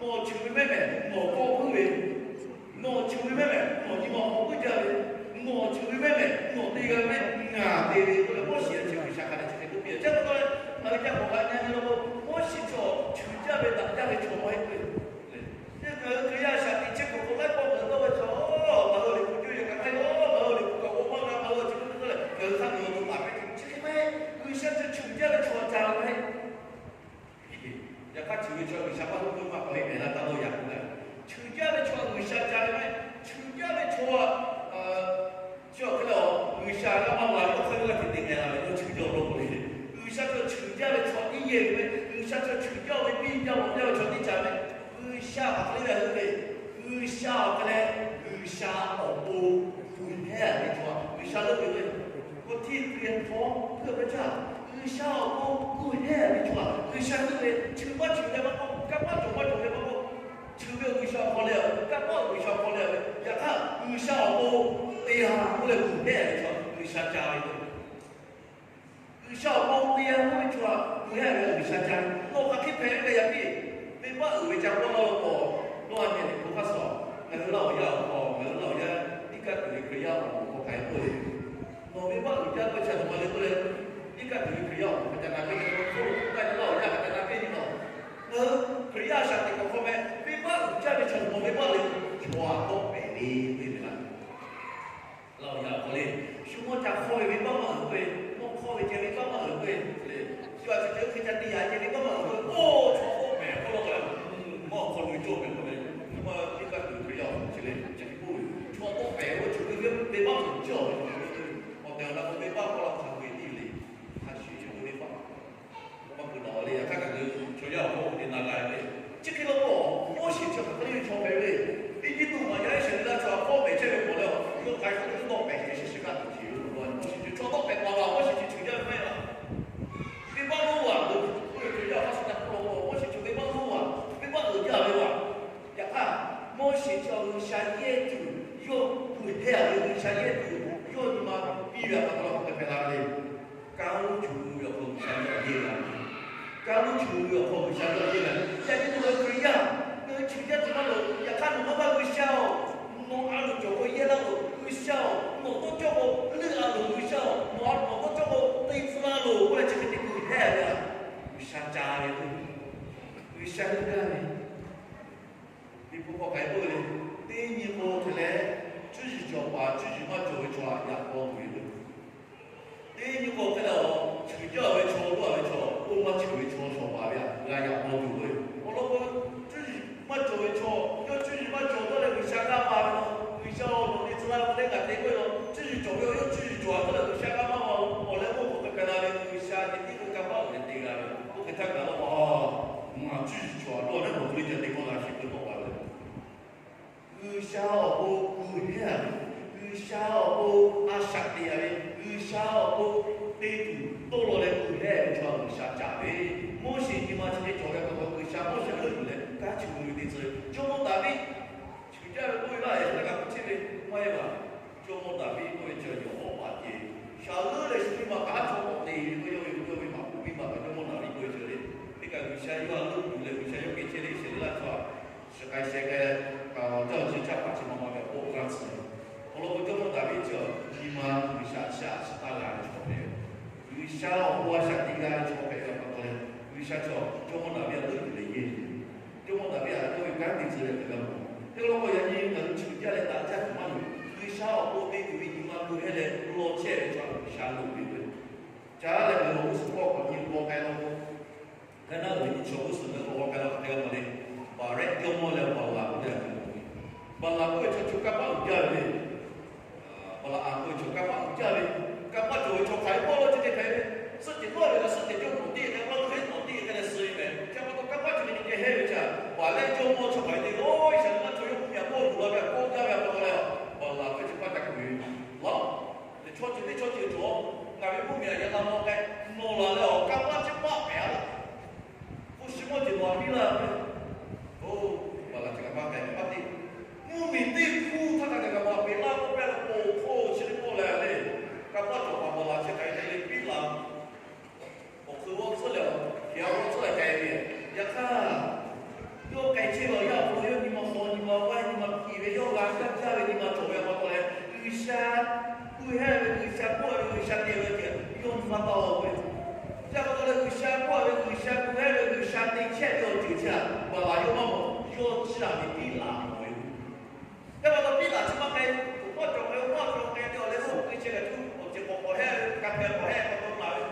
nawˬ cheuˬ ve maˇ heˆ mehˍ, nawˬ kawˆ puiˉ ve, nawˬ cheuˬ ve maˇ heˆ mehˍ, nawˬ nyi ma k'awꞈ puiˉ jaˇ ve, nawˬ cheuˬ ve maˇ heˆ mehˍ, nawˬ te g'a ve maˇ heˆ, ngaˬ te ve k'oˆ leh Moˉseˍ chi G'uiˬsha hk'a dehꞈ chi hk'e k'oˆ piˇ-a. Chi pa taw leh ngaˬ hui ca k'awꞈ g'a nyi law k'o, Moˉseˍ chaw cheuˬ jaˇ ve daꞈ jaˇ ve chaw maˇ heˆ k'oˆ ve. Teˇ ngaˬ hui Hkriꞈ yaˇ shaꞈ teꞈ chehˇ k'awꞈ k'o laiˉ pawˆ ngaˬ hui dawˇ ve chaw, ngaˬ hui Liꞈ hpu coˇ yehˬ kaꞈ maˇ heˆ, ngaˬ hui Liꞈ hpu kaꞈ k'awꞈ maˇ g'a, ngaˬ hui chi k'oˆ ve dawˇ leh ngaˬ hui hk'aˇ ngaˬ hui to taˍ ve chi hk'e maˇ heˆ. G'uiˬsha chi cheuˬ jaˇ ve chaw ca ve maˇ heˆ. Yaꞈ hk'aˇ cheuˬ ve chaw G'uiˬsha maˇ k'oˆ maˇ k'awꞈ heˆ mehˍ laˇ taˇ dawˇ yaꞈ k'oˆ leh, cheuˬ jaˇ ve chaw G'uiˬsha ca ve maˇ heˆ. Cheuˬ jaˇ ve chaw chi awˬ hk'e le, G'uiˬsha g'a maˇ la ve awˬ hk'aˇ yawˇ g'a hteꞈ te k'ai la ve, yawˇ cheuˬ jaˇ awˬ lawn k'o le. G'uiˬsha chaw cheuˬ jaˇ ve chaw teˇ yehˬ ve, G'uiˬsha chaw cheuˬ jaˇ ve piˇ jaˇ mawˬ jaˇ ve chaw teˇ caꞈ ve, G'uiˬsha awˬ hk'e le ve, G'uiˬsha awˬ hk'e le, G'uiˬsha awˬ pon gu hehˉ ve chaw G'uiˬsha leuˆ ve k'o, คนที่เตรียมพร้อมเพื่อพระเจ้า G'uiˬsha awˬ pon gu hehˉ ve chaw G'uiˬsha leuˆ ve, cheuˬ maˇ cheuˬ leh maˇ k'oˆ, kanˇ maˇ cawˬ maˇ cawˬ leh maˇ k'oˆ, cheuˬ ve G'uiˬsha awˬ hk'aw leh, kanˇ maˇ G'uiˬsha awˬ hk'aw leh ve, yaꞈ hk'aˇ G'uiˬsha awˬ pon te-a k'oˆ leh gu hehˉ ve chaw G'uiˬsha ca ve k'o, G'uiˬsha awˬ pon te-a k'oˆ ve chaw gu hehˉ ve G'uiˬsha ca. Nawˬ hk'aˬ hk'e hpehꞈ ve leh yaꞈ piˇ, venˇbaˆ uiˍ ve ca k'oˆ laˇ lo k'o, nawˬ a nyi Liꞈ hpu hk'aˇ suh, ngaˬ hui Laˇ huˍ yaˇ awˬ hk'aw, ngaˬ hui Laˇ huˍ yaˇ iˉ kaˆ tuˬ ve Hkriꞈ yaˇ awˬ moˍ hk'aw hk'aˬ hk'e k'oˆ le. Nawˬ venˇbaˆ uiˍ jaˇ k'oˆ ve chi a htoꞈ ma le k'oˆ leh, iˉ kaˆ tuˬ ve Hkriꞈ yaˇ awˬ moˍ hk'aw ca na piˇ ve, hk'aˬ hk'e k'oˆ lo k'oˆ taˇ ve Laˇ huˍ yaˇ hk'aˬ ca na piˇ ve nawˬ, ngaˬ hui Hkriꞈ yaˇ shaꞈ teꞈ k'awꞈ hk'aw meh venˇbaˆ uiˍ jaˇ ve chi a htoꞈ ma venˇbaˆ le, chaw a tawˆ pehˍ ve k'oˆ ve laˇ. Laˇ huˍ yaˇ awˬ hk'aw le, shu mawˇ ca hk'awˇ ve venˇbaˆ maˇ uiˍ k'oˆ ve, mawˇ hk'awˇ ve ceh venˇbaˆ maˇ uiˍ k'oˆ ve, shu a chi ceh hk'e ca te yaꞈ ceh venˇbaˆ maˇ uiˍ k'oˆ ve, oˇ chaw tawˆ pehˍ k'oˆ laˇ k'o, mawˇ hk'aw lo cawˇ pehˍ k'oˆ ve, mawˇ iˉ kaˆ tuˬ ve Hkriꞈ yaˇ awˬ moˍ chi le, chi hk'e k'oˆ ve, chaw tawˆ pehˍ k'oˆ ve, chaw ve venˇbaˆ uiˍ jaˇ ve, awˬ tehˬ awˬ na k'o venˇbaˆ k'oˆ laˇ hk'a peu-eˬ tiˉ le, hk'a shuˍ shuˍ ve venˇbaˆ maˇ pu taˍ le. Yaꞈ hk'aˇ ngaˬ hui chaw yaˇ awˬ hk'aw te na g'a ve, chi hk'e law k'o, Moˉseˍ chi hk'aˬ hk'e le ve chaw hpehꞈ ve, Eˇjiˇtuꞈ maꞈ yaˇ Iˉsaˍreˍlaˆ chaw hk'awˇ pehˍ chehˇ ve k'awꞈ leh, yawˇ k'ai hk'e le tawˆ pehˍ chehˇ sheˍ kaꞈ tuˬ chi ve, Moˉseˍ chi chaw tawˆ pehˍ paˍ laˬ, Moˉseˍ chi cheuˬ jaˇ ve maˇ heˆ laˇ. Venˇbaˆ lonˉ vaˬ, oˇ ve chaw yaˇ awˬ hk'aˇ suh ca k'oˆ law k'o, Moˉseˍ chi venˇbaˆ lonˉ vaˬ, venˇbaˆ uiˍ jaˇ ve vaˬ. Yaꞈ hk'aˇ, Moˉseˍ chi G'uiˬsha yehˇ tuˬ, yawˇ gu hehˉ ve G'uiˬsha yehˇ tuˬ, yawˇ nyi ma piˇ ve a pa taw hk'aˬ hk'e hpehꞈ la ve le. Kanˉ lonˉ chu ve awˬ hk'aw G'uiˬsha yawˇ yehˇ la ve, kanˉ lonˉ chu ve awˬ hk'aw G'uiˬsha yawˇ yehˇ la ve. Yaꞈ nyi nawˬ hui Hkriꞈ yaˇ, ngaˬ hui cheuˬ jaˇ tuˬ maˇ loˍ. Yaꞈ hk'aˇ nawˬ maˇ maˇ G'uiˬsha-oˬ, nawˬ a loˍ cawˬ k'o yehˇ laˇ loˬ. G'uiˬsha-oˬ, nawˬ tawˇ cawˇ k'o leuˆ a loˍ. G'uiˬsha-oˬ, nawˬ a nawˬ tawˇ cawˇ k'o te tcuh laˇ loˬ k'oˆ leh chi hk'e te gu hehˉ ve a. G'uiˬsha ca ve k'o, G'uiˬsha leuˆ gaˇ ve. Liꞈ hpu hk'aw hk'aˬ hk'e k'oˆ ve le, teˇ nyi k'o hk'e leh, cuˇ yiˍ cawˬ paˍ cuˇ yiˍ maˇ cawˬ ve chaw htaꞈ yaꞈ k'aw tuˬ ve k'o, teˇ nyi k'o hk'e leh, cheuˬ jaˇ ve chaw, dawˇ ve chaw, oˇ maˇ cheuˬ ve chaw shawˍ paˍ ve htaꞈ g'a yaꞈ k'aw tuˬ ve. Awˬ lawn k'o, cuˇ yiˍ maˇ cawˬ ve chaw, yawˇ cuˇ yiˍ maˇ cawˬ dawˇ leh G'uiˬsha g'aˇ ma ve law. G'uiˬsha-oˬ, nawˬ te tcuh laˇ ve teˇ kaꞈ te k'oˆ ve law, cuˇ yiˍ cawˬ ve yawˇ cuˇ yiˍ cawˬ dawˇ leh G'uiˬsha g'aˇ ma ve. Awˬ leh oˇ k'o hk'e hpehꞈ la ve, G'uiˬsha ceh tiˉ k'o kanˇ paˆ uiˍ leh te g'a ve. Oˇ hk'e htaˇ kaꞈ law, ngaˬ cuˇ yiˍ cawˬ dawˇ leh nawˬ hui ca te k'oˆ la sheˍ k'oˆ tawˆ la ve. G'uiˬsha awˬ pon gu hehˉ ve, G'uiˬsha awˬ pon a shaꞈ teꞈ ve, G'uiˬsha awˬ pon te tuˬ tawˇ law leh gu hehˉ ve chaw G'uiˬsha ca ve. Moˉseˍ nyi ma chi hk'e cawˬ ve pa taw G'uiˬsha Moˉseˍ leuˆ yuˬ leh kanˉ chi mvuh ve teˇ tcuh, jawˇmawˇ Daˍviˆ cheuˬ jaˇ ve k'oˆ ve laˇ, yaꞈ hk'aˇ kaꞈ k'oˆ chehˇ ve maˇ heˆ laˇ. Jawˇmawˇ Daˍviˆ k'oˆ ve chi yawˬ hawˉ paˍ ceh, shaˍ leuˉ leh shu teˇ maˬ kaꞈ haˉ chaw k'awꞈ te ve k'o, yawˇ ve yawˇ ve maꞈ k'oˍ piˇ maˬ kaꞈ jawˇmawˇ Daˍviˆ k'oˆ ve chi le. Teˇ kaꞈ G'uiˬsha yawˇ a leuˆ yuˬ leh G'uiˬsha yawˇ geh chehˇ leh Iˉsaˍreˍlaˆ chaw a shiˍ k'ai sheh k'ai leh, awˬ jaˇ awˬ chi caˇ paˍ chi ma ma ve k'awꞈ g'aˇ tcuh. Awˬ lawn k'o jawˇmawˇ Daˍviˆ chi nyi ma G'uiˬsha a shaꞈ a shaꞈ taˇ g'a ve chaw hpehꞈ ve, G'uiˬsha awˬ pon a shaꞈ teꞈ g'a ve chaw hpehꞈ ve pa taw leh, G'uiˬsha chi jawˇmawˇ Daˍviˆ a leuˆ yuˬ leh yehˇ ve, jawˇmawˇ Daˍviˆ a yawˇ ve kanˉ te tcuh leh hpehꞈ g'a mawˬ. Hk'e law k'o yaꞈ nyi ngaˬ hui cheuˬ jaˇ leh daꞈ jaˇ tuˬ maˇ loˍ. G'uiˬsha awˬ pon te tuˬ ve nyi ma gu hehˉ leh law chehˇ ve chaw G'uiˬsha loˍ ve k'o, ca leh ngaˬ hui awˬ g'uˇ suhˍ hk'aw k'awꞈ nyi k'aw k'ai law k'o, Hk'e naˉ uiˍ nyi chaw g'uˇ suhˍ ve k'o, awˬ k'ai la hk'e g'a mawˬ le. Baˍlaˆ jawˇmawˇ leh Baˍlaˍ k'oˆ ve a, Baˍlaˆ k'oˆ ve chaw chi kanˇ paˆ uiˍ jaˇ ve le. Baˍlaˆ a k'oˆ ve chaw kanˇ paˆ uiˍ jaˇ ve, kanˇ paˆ cawˬ ve chaw hk'aˬ hk'e k'oˆ lo chi teˇ hk'e ve, suhˆ ceh lawˇ ve kaꞈ suhˆ ceh jawˇ mawˬ teˇ hk'e, lawˇ ve hk'e nawˬ teˇ hk'e leh suh ve mehˬ. Chi pa taw kanˇ paˆ chi ve nyi ceh hehˇ ve chi, Baˍlaˆ jawˇmawˇ chaw hk'aˬ hk'e te lo, Iˉsaˍreˍlaˆ chaw yawˇ mvuhˇmiˬ a k'oˆ tuˬ la ve a k'oˆ gaˇ ve a pa taw leh, Baˍlaˆ k'oˆ ve chi paˇ ca kuˬ ve, Laˬ, chaw ceuˬ teˇ chaw ceuˬ cawˬ, ngaˬ ve mvuhˇmiˬ a yaꞈ la maw k'ai, nawˬ laˬ leh awˬ kanˇ paˆ chi paˆ pehˍ a laˇ. Hpu shi mawˇ jeˬ nawˬ a piˇ laˇ ve. Oˇ, Baˍlaˆ chi kaꞈ maˇ k'ai maˇ te. Mvuhˇmiˬ teˇ hkuˇ htaˇ kaꞈ kaꞈ kaꞈ maˇ peꞈ laˇ k'oˆ pehˇ leh, poˬ hk'oˆ chi teˇ pawˆ leh le, kanˇ paˆ cawˬ pa Baˍlaˆ chi hk'aˬ hk'e te le piˇ laˬ. Awˬ hk'eun g'awˇ tcuhˉ leh, hk'e g'awˇ tcuhˉ leh k'ai ve. Yaꞈ hk'aˇ, yawˇ k'ai chehˇ ve awˬ yanˇ awˬ hk'aw lo yawˇ nyi ma haw, nyi ma g'aˇ, nyi ma hkiˬ ve, yawˇ g'a kaˇ jaˇ ve nyi ma cawˬ ve a pa taw leh, G'uiˬsha gu hehˇ ve, G'uiˬsha kawˆ ve, G'uiˬsha te ve ceh yawˇ nyi ma taˇ law ve. Chi pa taw leh G'uiˬsha kawˆ ve, G'uiˬsha gu hehˇ ve, G'uiˬsha te chehˇ ve awˬ ceuˬ chi a, Baˍlaˆ yawˇ maˇ mawˬ, yawˇ chi a ve piˇ laˬ mawˬ ve. Yaˇ pa taw piˇ laˬ chi maˇ k'ai, tuˬ kawˇ cawˬ k'ai, maˇ cawˬ k'ai te awˬ leh mawˇ k'ai chehˇ kaꞈ tuˬ awˬ ceuˬ k'awꞈ k'awꞈ hehˇ ve, ka hpehꞈ k'awꞈ hehˇ pa taw maˍ ve,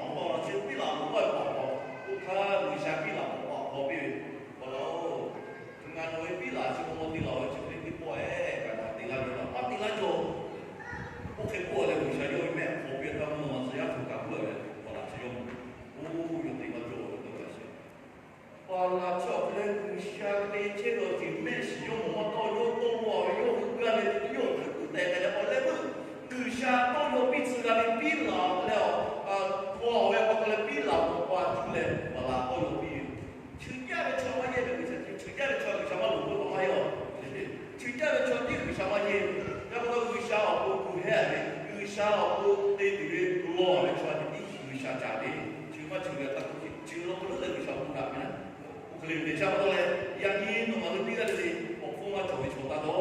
awˬ lawn chi piˇ laˬ mawˬ k'oˆ ve k'awꞈ k'awꞈ, oˇ htaˇ G'uiˬsha piˇ laˬ k'awꞈ k'awꞈ k'awꞈ piˇ ve, Baˍlaˆ-oˬ, ngaˬ nawˬ ve piˇ laˬ chi k'o maw te laˬ ve chi hk'e piˇ pawˆ-e, kaꞈ kaꞈ te laˇ ve laˬ, maˇ te laˇ cawˬ. Oˇ hk'e k'oˆ leh G'uiˬsha yawˇ ve mehˆ hk'aw piˇ taˇ mvuhˇ naw ma tcuh yaˇ htaꞈ kaꞈ k'oˆ ve, Baˍlaˆ chi yawˇ, oˇ yawˇ te maˇ cawˬ ve tawˇ g'a sheˍ. Baˍlaˆ chi awˬ hk'e leh G'uiˬsha te chehˇ ve awˬ ceuˬ mehˆ shiˍ yawˇ mawˬ maˇ tawˇ, yawˇ tawˇ lo a ve yawˇ hui gaˇ leh yawˇ hui hk'e kuˬ tehꞈ k'ai leh awˬ leh meuˇ G'uiˬsha tawˇ yaw piˇ tcuh g'a ve piˇ laˬ leh, a, hk'aw ve a pa taw leh piˇ laˬ k'awꞈ pa cuˇ leh Baˍlaˆ tawˇ yaw piˇ ve. Cheuˬ jaˇ ve chaw maˇ yehˇ ve G'uiˬsha, cheuˬ jaˇ ve chaw G'uiˬsha maˇ loˍ k'oˆ ve maˇ heˆ lawˬ. Cheuˬ jaˇ ve chaw tiˉ G'uiˬsha maˇ yehˇ ve. Yaˇ pa taw G'uiˬsha awˬ pon kuˬ hehˇ ve, G'uiˬsha awˬ pon te tuˬ ve lawˬ ve chaw tiˉ G'uiˬsha ca ve. Cheuˬ maˇ cheuˬ ve a taˇ k'oˆ sheˍ, cheuˬ law k'o leuˉ leh G'uiˬsha awˬ pon daꞈ ve na. Oˇ hk'e le ve le cha pa taw leh, yaꞈ nyi nawˬ ngaˬ hui teˇ g'aˇ le le awˬ hpfuhˇ maˇ cawˬ ve chaw taˇ dawˇ.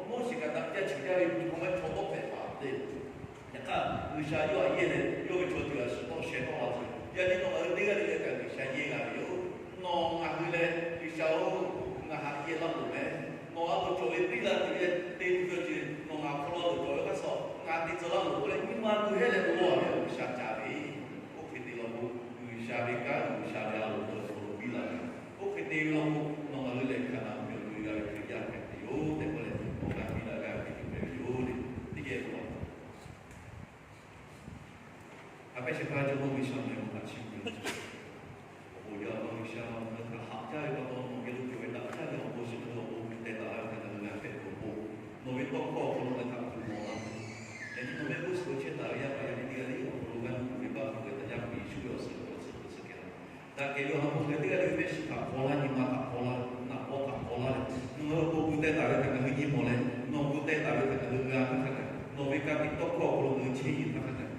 Moˉseˍ kaꞈ daꞈ jaˇ cheuˬ jaˇ ve chaw maˇ chaw tawˆ hpehꞈ paˍ te. Yaꞈ hk'aˇ G'uiˬsha yawˇ htaꞈ yehˇ leh yawˇ ve chaw ceuˬ a shu tawˆ sheh tawˆ la tcuh. Yaꞈ nyi nawˬ ngaˬ hui teˇ g'aˇ le le kaꞈ G'uiˬsha yehˇ g'a ve yoˬ. Nawˬ ngaˬ hui leh G'uiˬsha-oˬ, ngaˬ htaꞈ yehˇ laˇ loˍ mehˍ. Nawˬ a loˍ cawˬ ve piˇ laˬ tuˬ ve te tuˬ ve ceuˬ nawˬ ngaˬ hk'aw lo loˍ cawˬ ve hk'a shuˍ ngaˬ te tcuh laˇ loˍ k'oˆ leh nyi ma gu hehˇ leh lo a ve G'uiˬsha ca ve. Oˇ hk'e te law k'o, G'uiˬsha ve kanˉ G'uiˬsha ve a loˍ lo awˬ hk'aw lo piˇ laˇ ve. Oˇ hk'e te ve law k'o, nawˬ ngaˬ hui lehˬ Hkaˍnanˍ mvuhˇmiˬ lo g'a ve Hkriꞈ yaˇ hpehꞈ ve yoˬ tehꞈ k'oˆ leh, awˬ g'aˇ piˇ laˇ g'aˇ hpehꞈ ve yoˬ le. Teˇ geh lo a pehˉ shehˍ hpaˇ Jawˇmawˇ G'uiˬsha meh mvuhˇ htaꞈ chiˇ mvuh ve, awˬ bon jaˇ, Awˬ pa G'uiˬsha, nawˬ hui htaꞈ haꞈ jaˇ ve pa taw, nawˬ geh lo cawˬ ve daꞈ jaˇ ve awˬ bon shiˍ hk'aw lo awˬ bon teh taˍ laˇ ve htaꞈ ngaˬ hui g'a hpehꞈ tuˬ awˬ pon, nawˬ ve tawˇ hkawˇ awˬ hk'aw lo ngaˬ hui htaꞈ kuˬ mawˬ laˇ. Yaꞈ nyi nawˬ mehˆ g'uˇ suhˍ lo chehˇ taˍ ve yaˇ paˍ yaˇ miˇ teˇ g'aˇ le awˬ hk'aw lo g'aˇ nuˇ kuˬ ve baˆ hk'a peu-eˬ htaꞈ Yaˇ hpu Yeˍsuˆ ve awˬ suhˍ hk'aw lo suh kehˬ laˇ. Daꞈ kehˬ ve awˬ ha hpu ngaˬ hui teˇ g'aˇ le ve mehˆ shiˍ htaꞈ hk'aw laˇ, nyi ma htaꞈ hk'aw laˇ, naꞈ paw htaꞈ hk'aw laˇ leh, nawˬ hui awˬ pon gu teh taˍ ve htaꞈ ngaˬ hui nyi mawˬ leh, nawˬ gu teh taˍ ve htaꞈ ngaˬ hui g'a htaˇ hk'a gaˬ, nawˬ ve ka tiꞈ tawˇ hkawˇ awˬ hk'aw lo ngaˬ hui chehˇ nyi htaˇ hk'a gaˬ,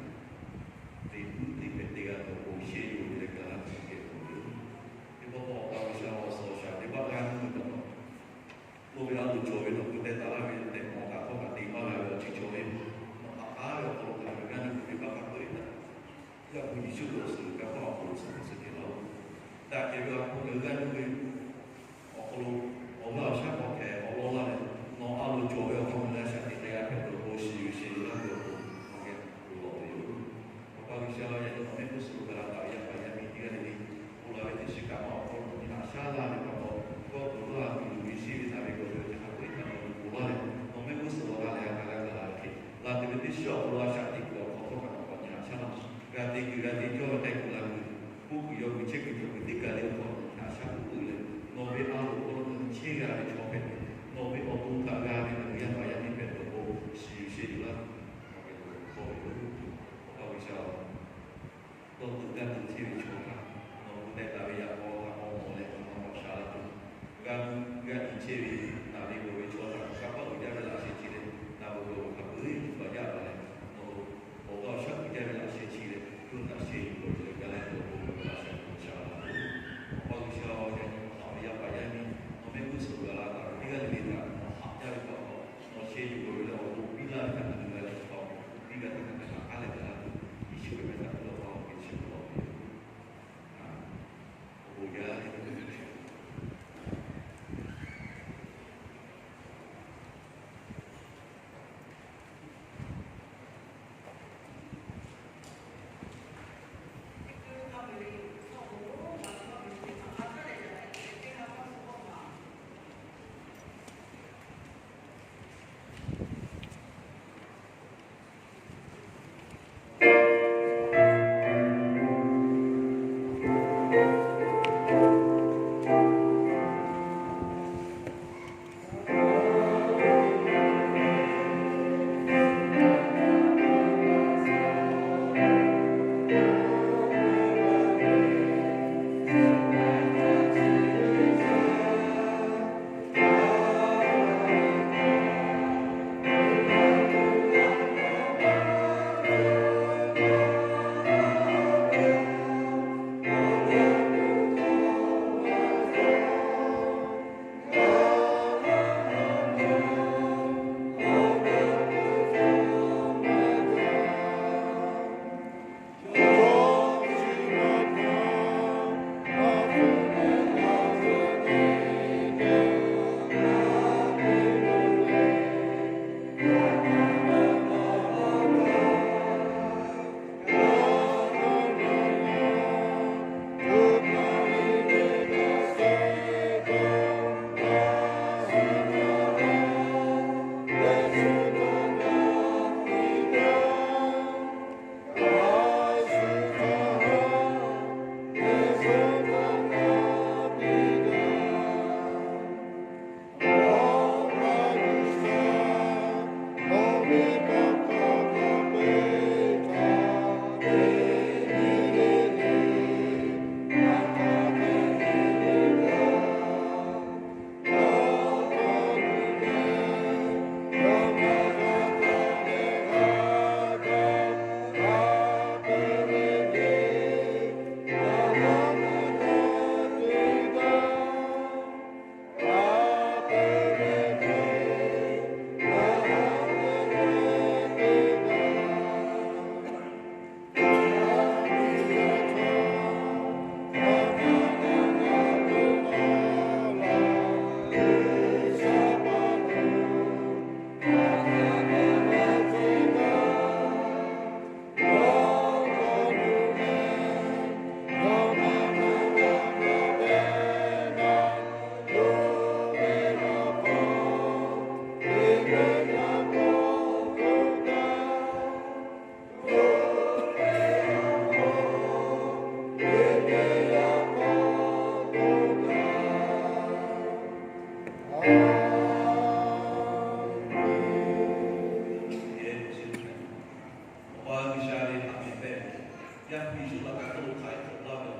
te puiˉ te hpehꞈ te g'a tuˬ awˬ pon shehˇ yuˬ ve leh ga laˇ tuˬ geh k'oˆ ve yoˬ. Teˇ pawˆ pawˆ Awˬ pa G'uiˬsha awˬ suhˍ awˬ shaˍ teˇ baˆ g'aˇ nuˇ ve pa taw, lo ve a loˍ cawˬ ve nawˬ gu teh taˍ laˇ ve tehꞈ mawˬ htaꞈ htawˇ kaꞈ te maˇ g'a ve awˬ ceuˬ cawˬ ve, nawˬ htaꞈ k'aˉ ve awˬ hk'aw lo ngaˬ hui g'aˇ nuˇ kuˬ ve baˆ hk'a peu-eˬ htaꞈ Yaˇ hpu Yeˍsuˆ ve awˬ suhˍ lo kanˇ paˆ awˬ hk'aw lo suh suh kehˬ laˇ-oˬ. Daꞈ kehˬ ve awˬ ha hpu ngaˬ hui g'aˇ nuˇ ve awˬ hk'aw lo, awˬ g'aˇ awˬ shaˉ hk'aw hpehꞈ k'awꞈ law laˇ leh, nawˬ a loˍ cawˬ ve awˬ hk'aw lo ngaˬ hui a shaꞈ teꞈ k'ai g'a hpehꞈ tuˬ awˬ pon shiˍ yuˬ sheˍ yuˬ laˇ ve awˬ pon nawˬ geh kuˬ lawˬ ve yoˬ. Awˬ pa G'uiˬsha, yaꞈ nyi nawˬ mehˆ g'uˇ suhˍ lo gaˬ la taˍ ve yaˇ paˍ yaˇ miˇ teˇ g'aˇ le le, oˇ la ve teˇ shiˍ kaꞈ maˇ awˬ hk'aw lo nyi htaꞈ shaˉ laˇ ve pa taw, g'awˇ tuˬ laˇ tuˬ yuˬ ve sheˍ ve htaꞈ ve kawˬ ve awˬ ceuˬ hk'a peu-eˬ htaꞈ nawˬ yuˬ k'oˍ laˇ leh, nawˬ mehˆ g'uˇ suhˍ lo g'a leh g'a hk'a g'a gaˬ la ve hk'e, laˬ tuˬ ve teˇ shiˉ awˬ hk'aw lo a shaꞈ teꞈ kuiˬ awˬ hk'aw htawˇ kaꞈ nawˬ k'awꞈ nyi htaꞈ shaˉ laˇ. G'a te kuiˬ g'a te cawˇ ve k'ai kuiˬ la kuiˬ, k'oˆ kuiˬ yaw kuiˬ chehˇ kuiˬ cawˬ kuiˬ teˇ kaˬ le awˬ hk'aw nawˬ nyi htaꞈ shaˉ k'oˆ kuiˬ leh, nawˬ ve a loˍ hk'aw lo ngaˬ hui chehˇ g'a ve chaw hpehꞈ ve, nawˬ ve awˬ to htaꞈ g'a ve ngaˬ hui yaˇ paˍ yaˇ miˇ hpehꞈ tuˬ awˬ pon shiˍ yuˬ sheˍ yuˬ laˇ ve kawˬ ve yoˬ. Awˬ pa G'uiˬsha-oˬ, dawˇ tuˬ gaˇ tuˬ chehˇ ve chaw htaꞈ nawˬ gu teh taˍ ve yaꞈ k'aw htaꞈ k'awꞈ mawˬ leh nawˬ htaꞈ k'awꞈ shaˍ laˇ tuˬ, g'a gu g'a nyi chehˇ ve naˬ ve gawˬ ve chaw htaꞈ kanˇ paˆ uiˍ jaˇ ve laꞈ sheh chi leh, naˬ ve gawˬ ve hk'a peu-eˬ htaꞈ yaˇ paˍ leh, nawˬ awˬ g'aˇ awˬ shaˉ uiˍ jaˇ ve laꞈ sheh chi leh, yawˇ htaꞈ shehˇ yuˬ gawˬ ve leh ga leh gawˬ ve laꞈ sheh htaꞈ shaˍ laˇ tuˬ, Awˬ pa G'uiˬsha-oˬ, yaꞈ nyi nawˬ haꞈ ve yaˇ paˍ yaˇ miˇ nawˬ mehˆ g'uˇ suhˍ lo gaˬ la taˍ ve teˇ g'aˇ le le htaꞈ nawˬ haꞈ jaˇ ve pa taw, nawˬ shehˇ yuˬ gawˬ ve leh awˬ to piˇ laˇ ve htaꞈ ngaˬ hui g'a leh, awˬ to piˇ g'a htaˇ hk'a hk'a hk'a leh gaˬ la tuˬ, Yeˍsuˆ ve meh htaꞈ tuˬ awˬ pa awˬ hk'e chi beuꞈ lawˬ ve yoˬ. Awˬ bon jaˇ ve teˇ hpaˍ ngaˬ hui hk'aˬ hk'e hpehꞈ laˇ ve